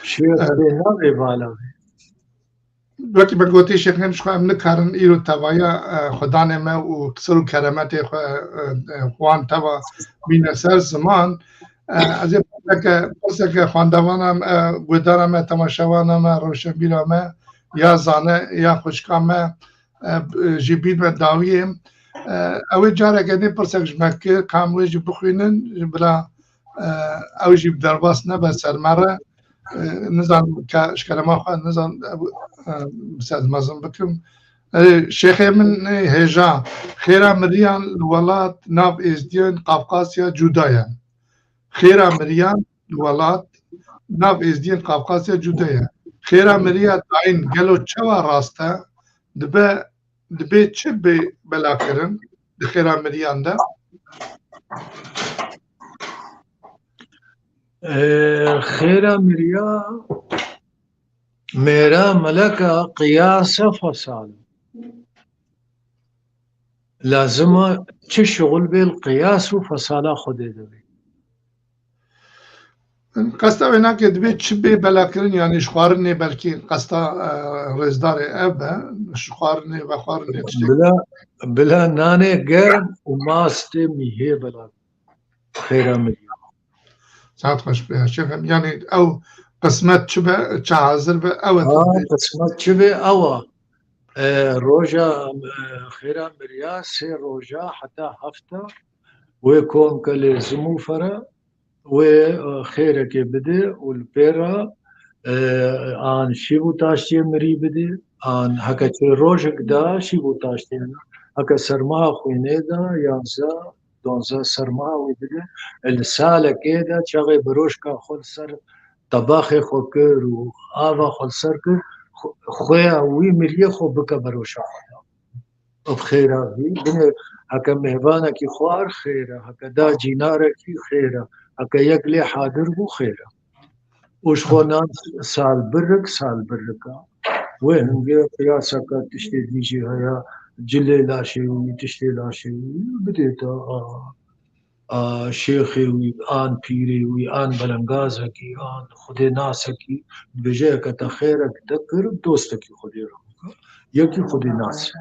Şêx bê navê bala bê. Wekî me gotî, Şêxê min, ji xwe em nikarin îro tevaya, e, Xwedanê me û ser û keremetê xwe, e, e, wan teva bîne ser ziman. E, ez ê pirseke, pirseke xwendevana me, e, guhdara me, temaşevana me, rewşenbîra me, ya zane, ya xwişka me, e, jî bîn me dawiyê. E, ew ê careke nê pirsek ji me kir, ka em wê jî bixwînin, ji bila, e, ew jî bi derbas nebe ser me re. E, nizanim ke ji kerema xwe, nizan, e, e, bi se ez mezin bikim. E, şêxê min ê hêja, xêra miriyan li welat nav êzdiyên Qafqasya cuda ye. Xêra miriyan li welat nav êzdiyên Qafqasya cuda ye. Xêra miriya dayîn gelo çawa rast e? Dibe, dibê çi bê belakirin di xêra miriyan de? Ee, xêra miriya mêra meleka qiyas e fesal. Lazim e çi şixul bê li qiyas û fesala Xwedê de bê. Qesta wê nake dibê çi bê belakirin, yanî ji xwarinê belkî qesta, e, rêzdarê ev be, ji xwarinê, vexwarinê tiştek. Bila, bila nanê germ û mastê mîhê bela xêra min. Saet xweş be, şêxim. Yanî ew qismet çi be, çi hazir be, ew e. Ha, tabii. Qismet çi be, ew e. E, roja, e, xêra miriya sê roja heta hefta wê kom ke lê zim û fere, wê, e, xêrekê bide û li pê re, e, an şîv û taştiyê mirî bide, an heke çê rojek da şîv û taştiyê ne. Heke sermaha xwînê da, yanze, duanzeh sermaha wê bide. Li salekê de çaxê beroşka xwe li ser tebaxê xwe kir û ava xwe li ser kir, xwe-, xwêya wî miriyê xwe bike beroşa xwe de. Bi xêra vî, binê heke mêvanekî xwar xêr e, heke da cînarekî xêr e, heke yek lê hadir bû xêr e. Û ji xwe nan sal birik, sal birika. Wê hingê qiyaseke tiştê dî jî heye, cilê laşê wî, tiştê laşê wî, bidê te, a, a, şêxê wî, an pîrê wî, an belengazekî, an xwedê nasekî, dibêje heke te xêrek te kir, dostekî xwedê re bike. Yekî xwedê nas.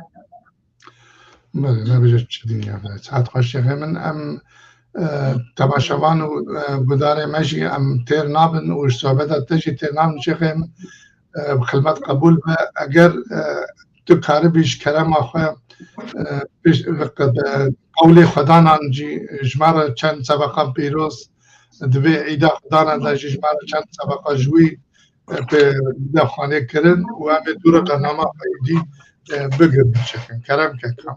Belê, nebêje çi dinya be. Saet xweş şêxê min, em, e, temaşevan û, e, gudarê me jî em têr nabin û ji sohbeta te jî têr nabin şêxê min. E, bi xilmet qebûl be. Eger, e, tu karibî ji kerema xwe, e, pêş, e, qewlê xwedanan jî ji me re çend sebeqa pîroz, di vê îda xwedanan de jî ji me re çend sebeqa ji wî, e, pê de xanê kirin û em ê dû re bernama xwe êdî, e, bigirin şêxin. Kerem ke kam.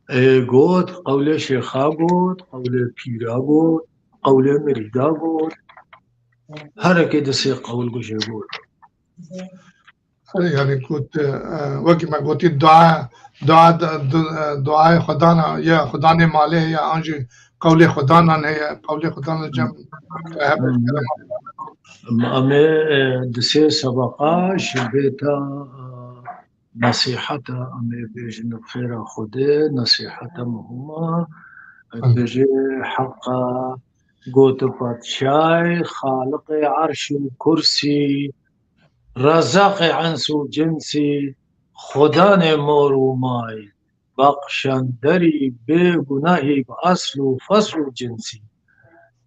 E, e, got, qewlê şêxa got, qewlê pîra got, qewlê mirîda got. Herekê di sê qewl gu jê got. Erê, yani got, e, wekî me gotî dua, dua, du-, e, duayê xwedan e, ya xwedanê malê ya an jî qewlê xwedanan heye, qewlê xwedanan cem hebe. Hmm. Em ê, e, di sê sebeqa ji bê te, e, nesîheta, em ê bêjin bi xêra Xwedê, nesîheta muhim e. Hı. Bêjê heqa got padşay, xaliqê erş û kursî, rezaqê ens û cinsî, xudanê mor û may, bexşenderî bê gunahî bi esl û fesl û cinsî.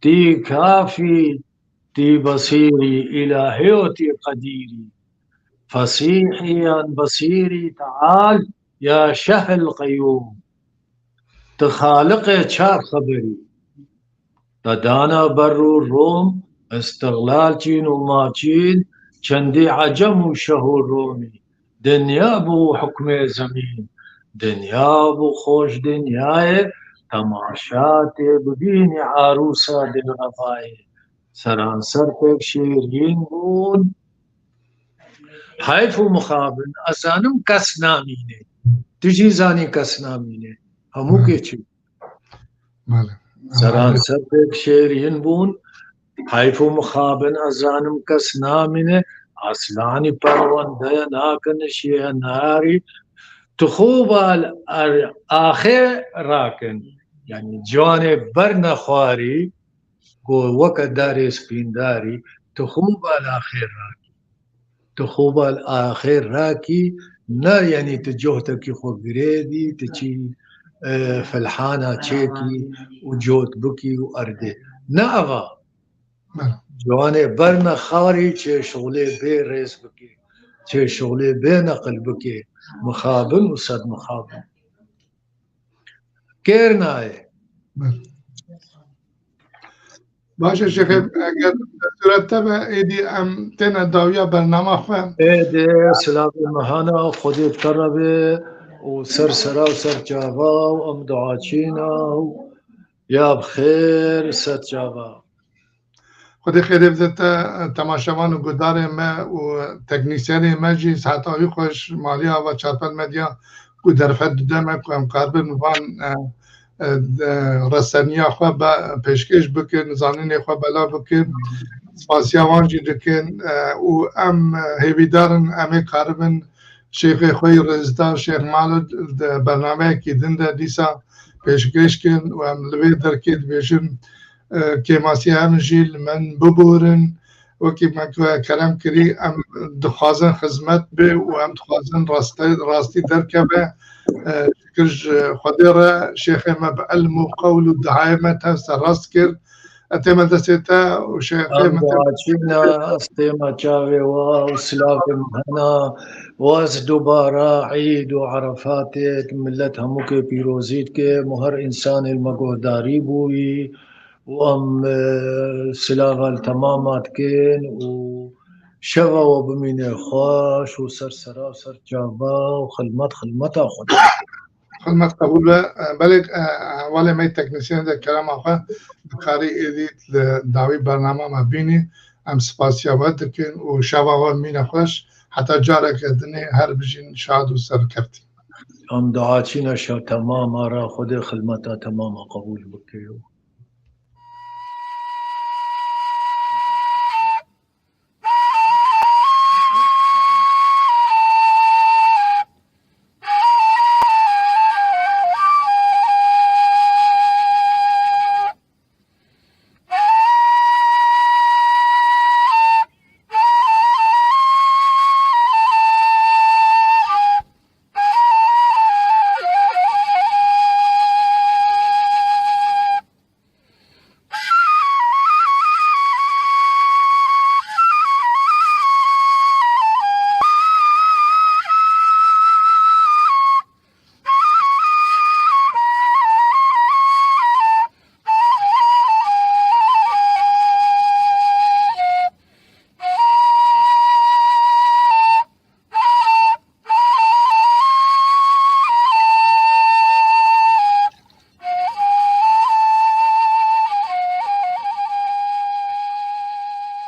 Tî kafî, tî besîrî, îlahê û tî qedîrî. Fesîhî yan besîrî, teal ya şehil qeyûm. Tu xaliqê çar xeberî. Te dana ber û rom, istiqlal çîn û maçîn, çendî ecem û şeh û romî. Dinya bû hukmê zemîn. Dinya bû xweş dinyayê, temaşa tê bibînî arûsa dilrevayê. Seranser pêk şêrîn bûn. Heyf û mixabin, ez zanim kes namîne. Tu jî zanî kes namîne. Hemû Hı. kê çi? Belê. Seranser pêk şêrîn bûn. Heyf û mixabin, ez zanim kes namîne. Aslanî perwendeya nakin şiye narî. Tu xûbal er-, axê rakin. Yani ciwanê bernexwarî, ku weke darê spîndarî, tu xûbal axê rakî. Tu xûbal axê rakî, ne, yanî tu cohtekî xwe girêdî, tu çî, e, filhana çêkî û cot bikî û erdê. Ne eva. Belê. Ciwanê bernexwarî çê şixulê bê rêz bikê, çê şixulê bê neqil bikê, mixabin û sed mixabin. Kêr nayê. Belê. Baş e şêxê, eger destûra te be, êdî em têne dawiya bernama xwe. Êdî silavê mehana Xwedê bi te re be û ser sera û ser çava û em duaçîna û ya bi xêr ser çava. Xwedê xêrê bide te, temaşevan û gudarê me û teknîsyenê me jî seheta wî xweş, malî ava Çarpel Medya ku derfet dide me ku em karibin van, e, e, de-, reseniya xwe be-, pêşkêş bikin, zanînê xwe belav bikin. Spasiya wan jî dikin, e, û em, e, hêvîdar in em ê karibin Şêxê xwe yî rêzdar Şêx Malid di bernameyekî din de dîsa pêşkêş kin û em li vê derkê dibêjin, e, kêmasiya em jî li min biborin. Wekî me ku kerem kirî, em dixwazin xizmet bê û em dixwazin rastî, rastî derkeve. E, şikir ji Xwedê re şêxê me bi ilm û qewl û duayê me tev serrast kir. Ez tême destê te û şêxê Em me tême duaçîna, ez têma çavê we û silavê min hena. Û ez dubara Eîd û Erefatê millet hemûkê pîrozî dike. Û her însanê li me guhdarî bûyî. Û em, e, silava li temama dikin û şeva we bimîne xweş û ser sera û ser çava û xilmet xilmeta Xwedê. Xilmet qebûl be. E, belê, e, hevalê me yê teknîsyen de kerema xwe dikarî êdî li dawî bernama me bînî. Em spasiya we dikin û şeva we mîne xweş. Heta careke dinê her bijîn şad û serkeftî. Em dua çîne şev temama re, Xwedê xilmeta temama qebûl bike.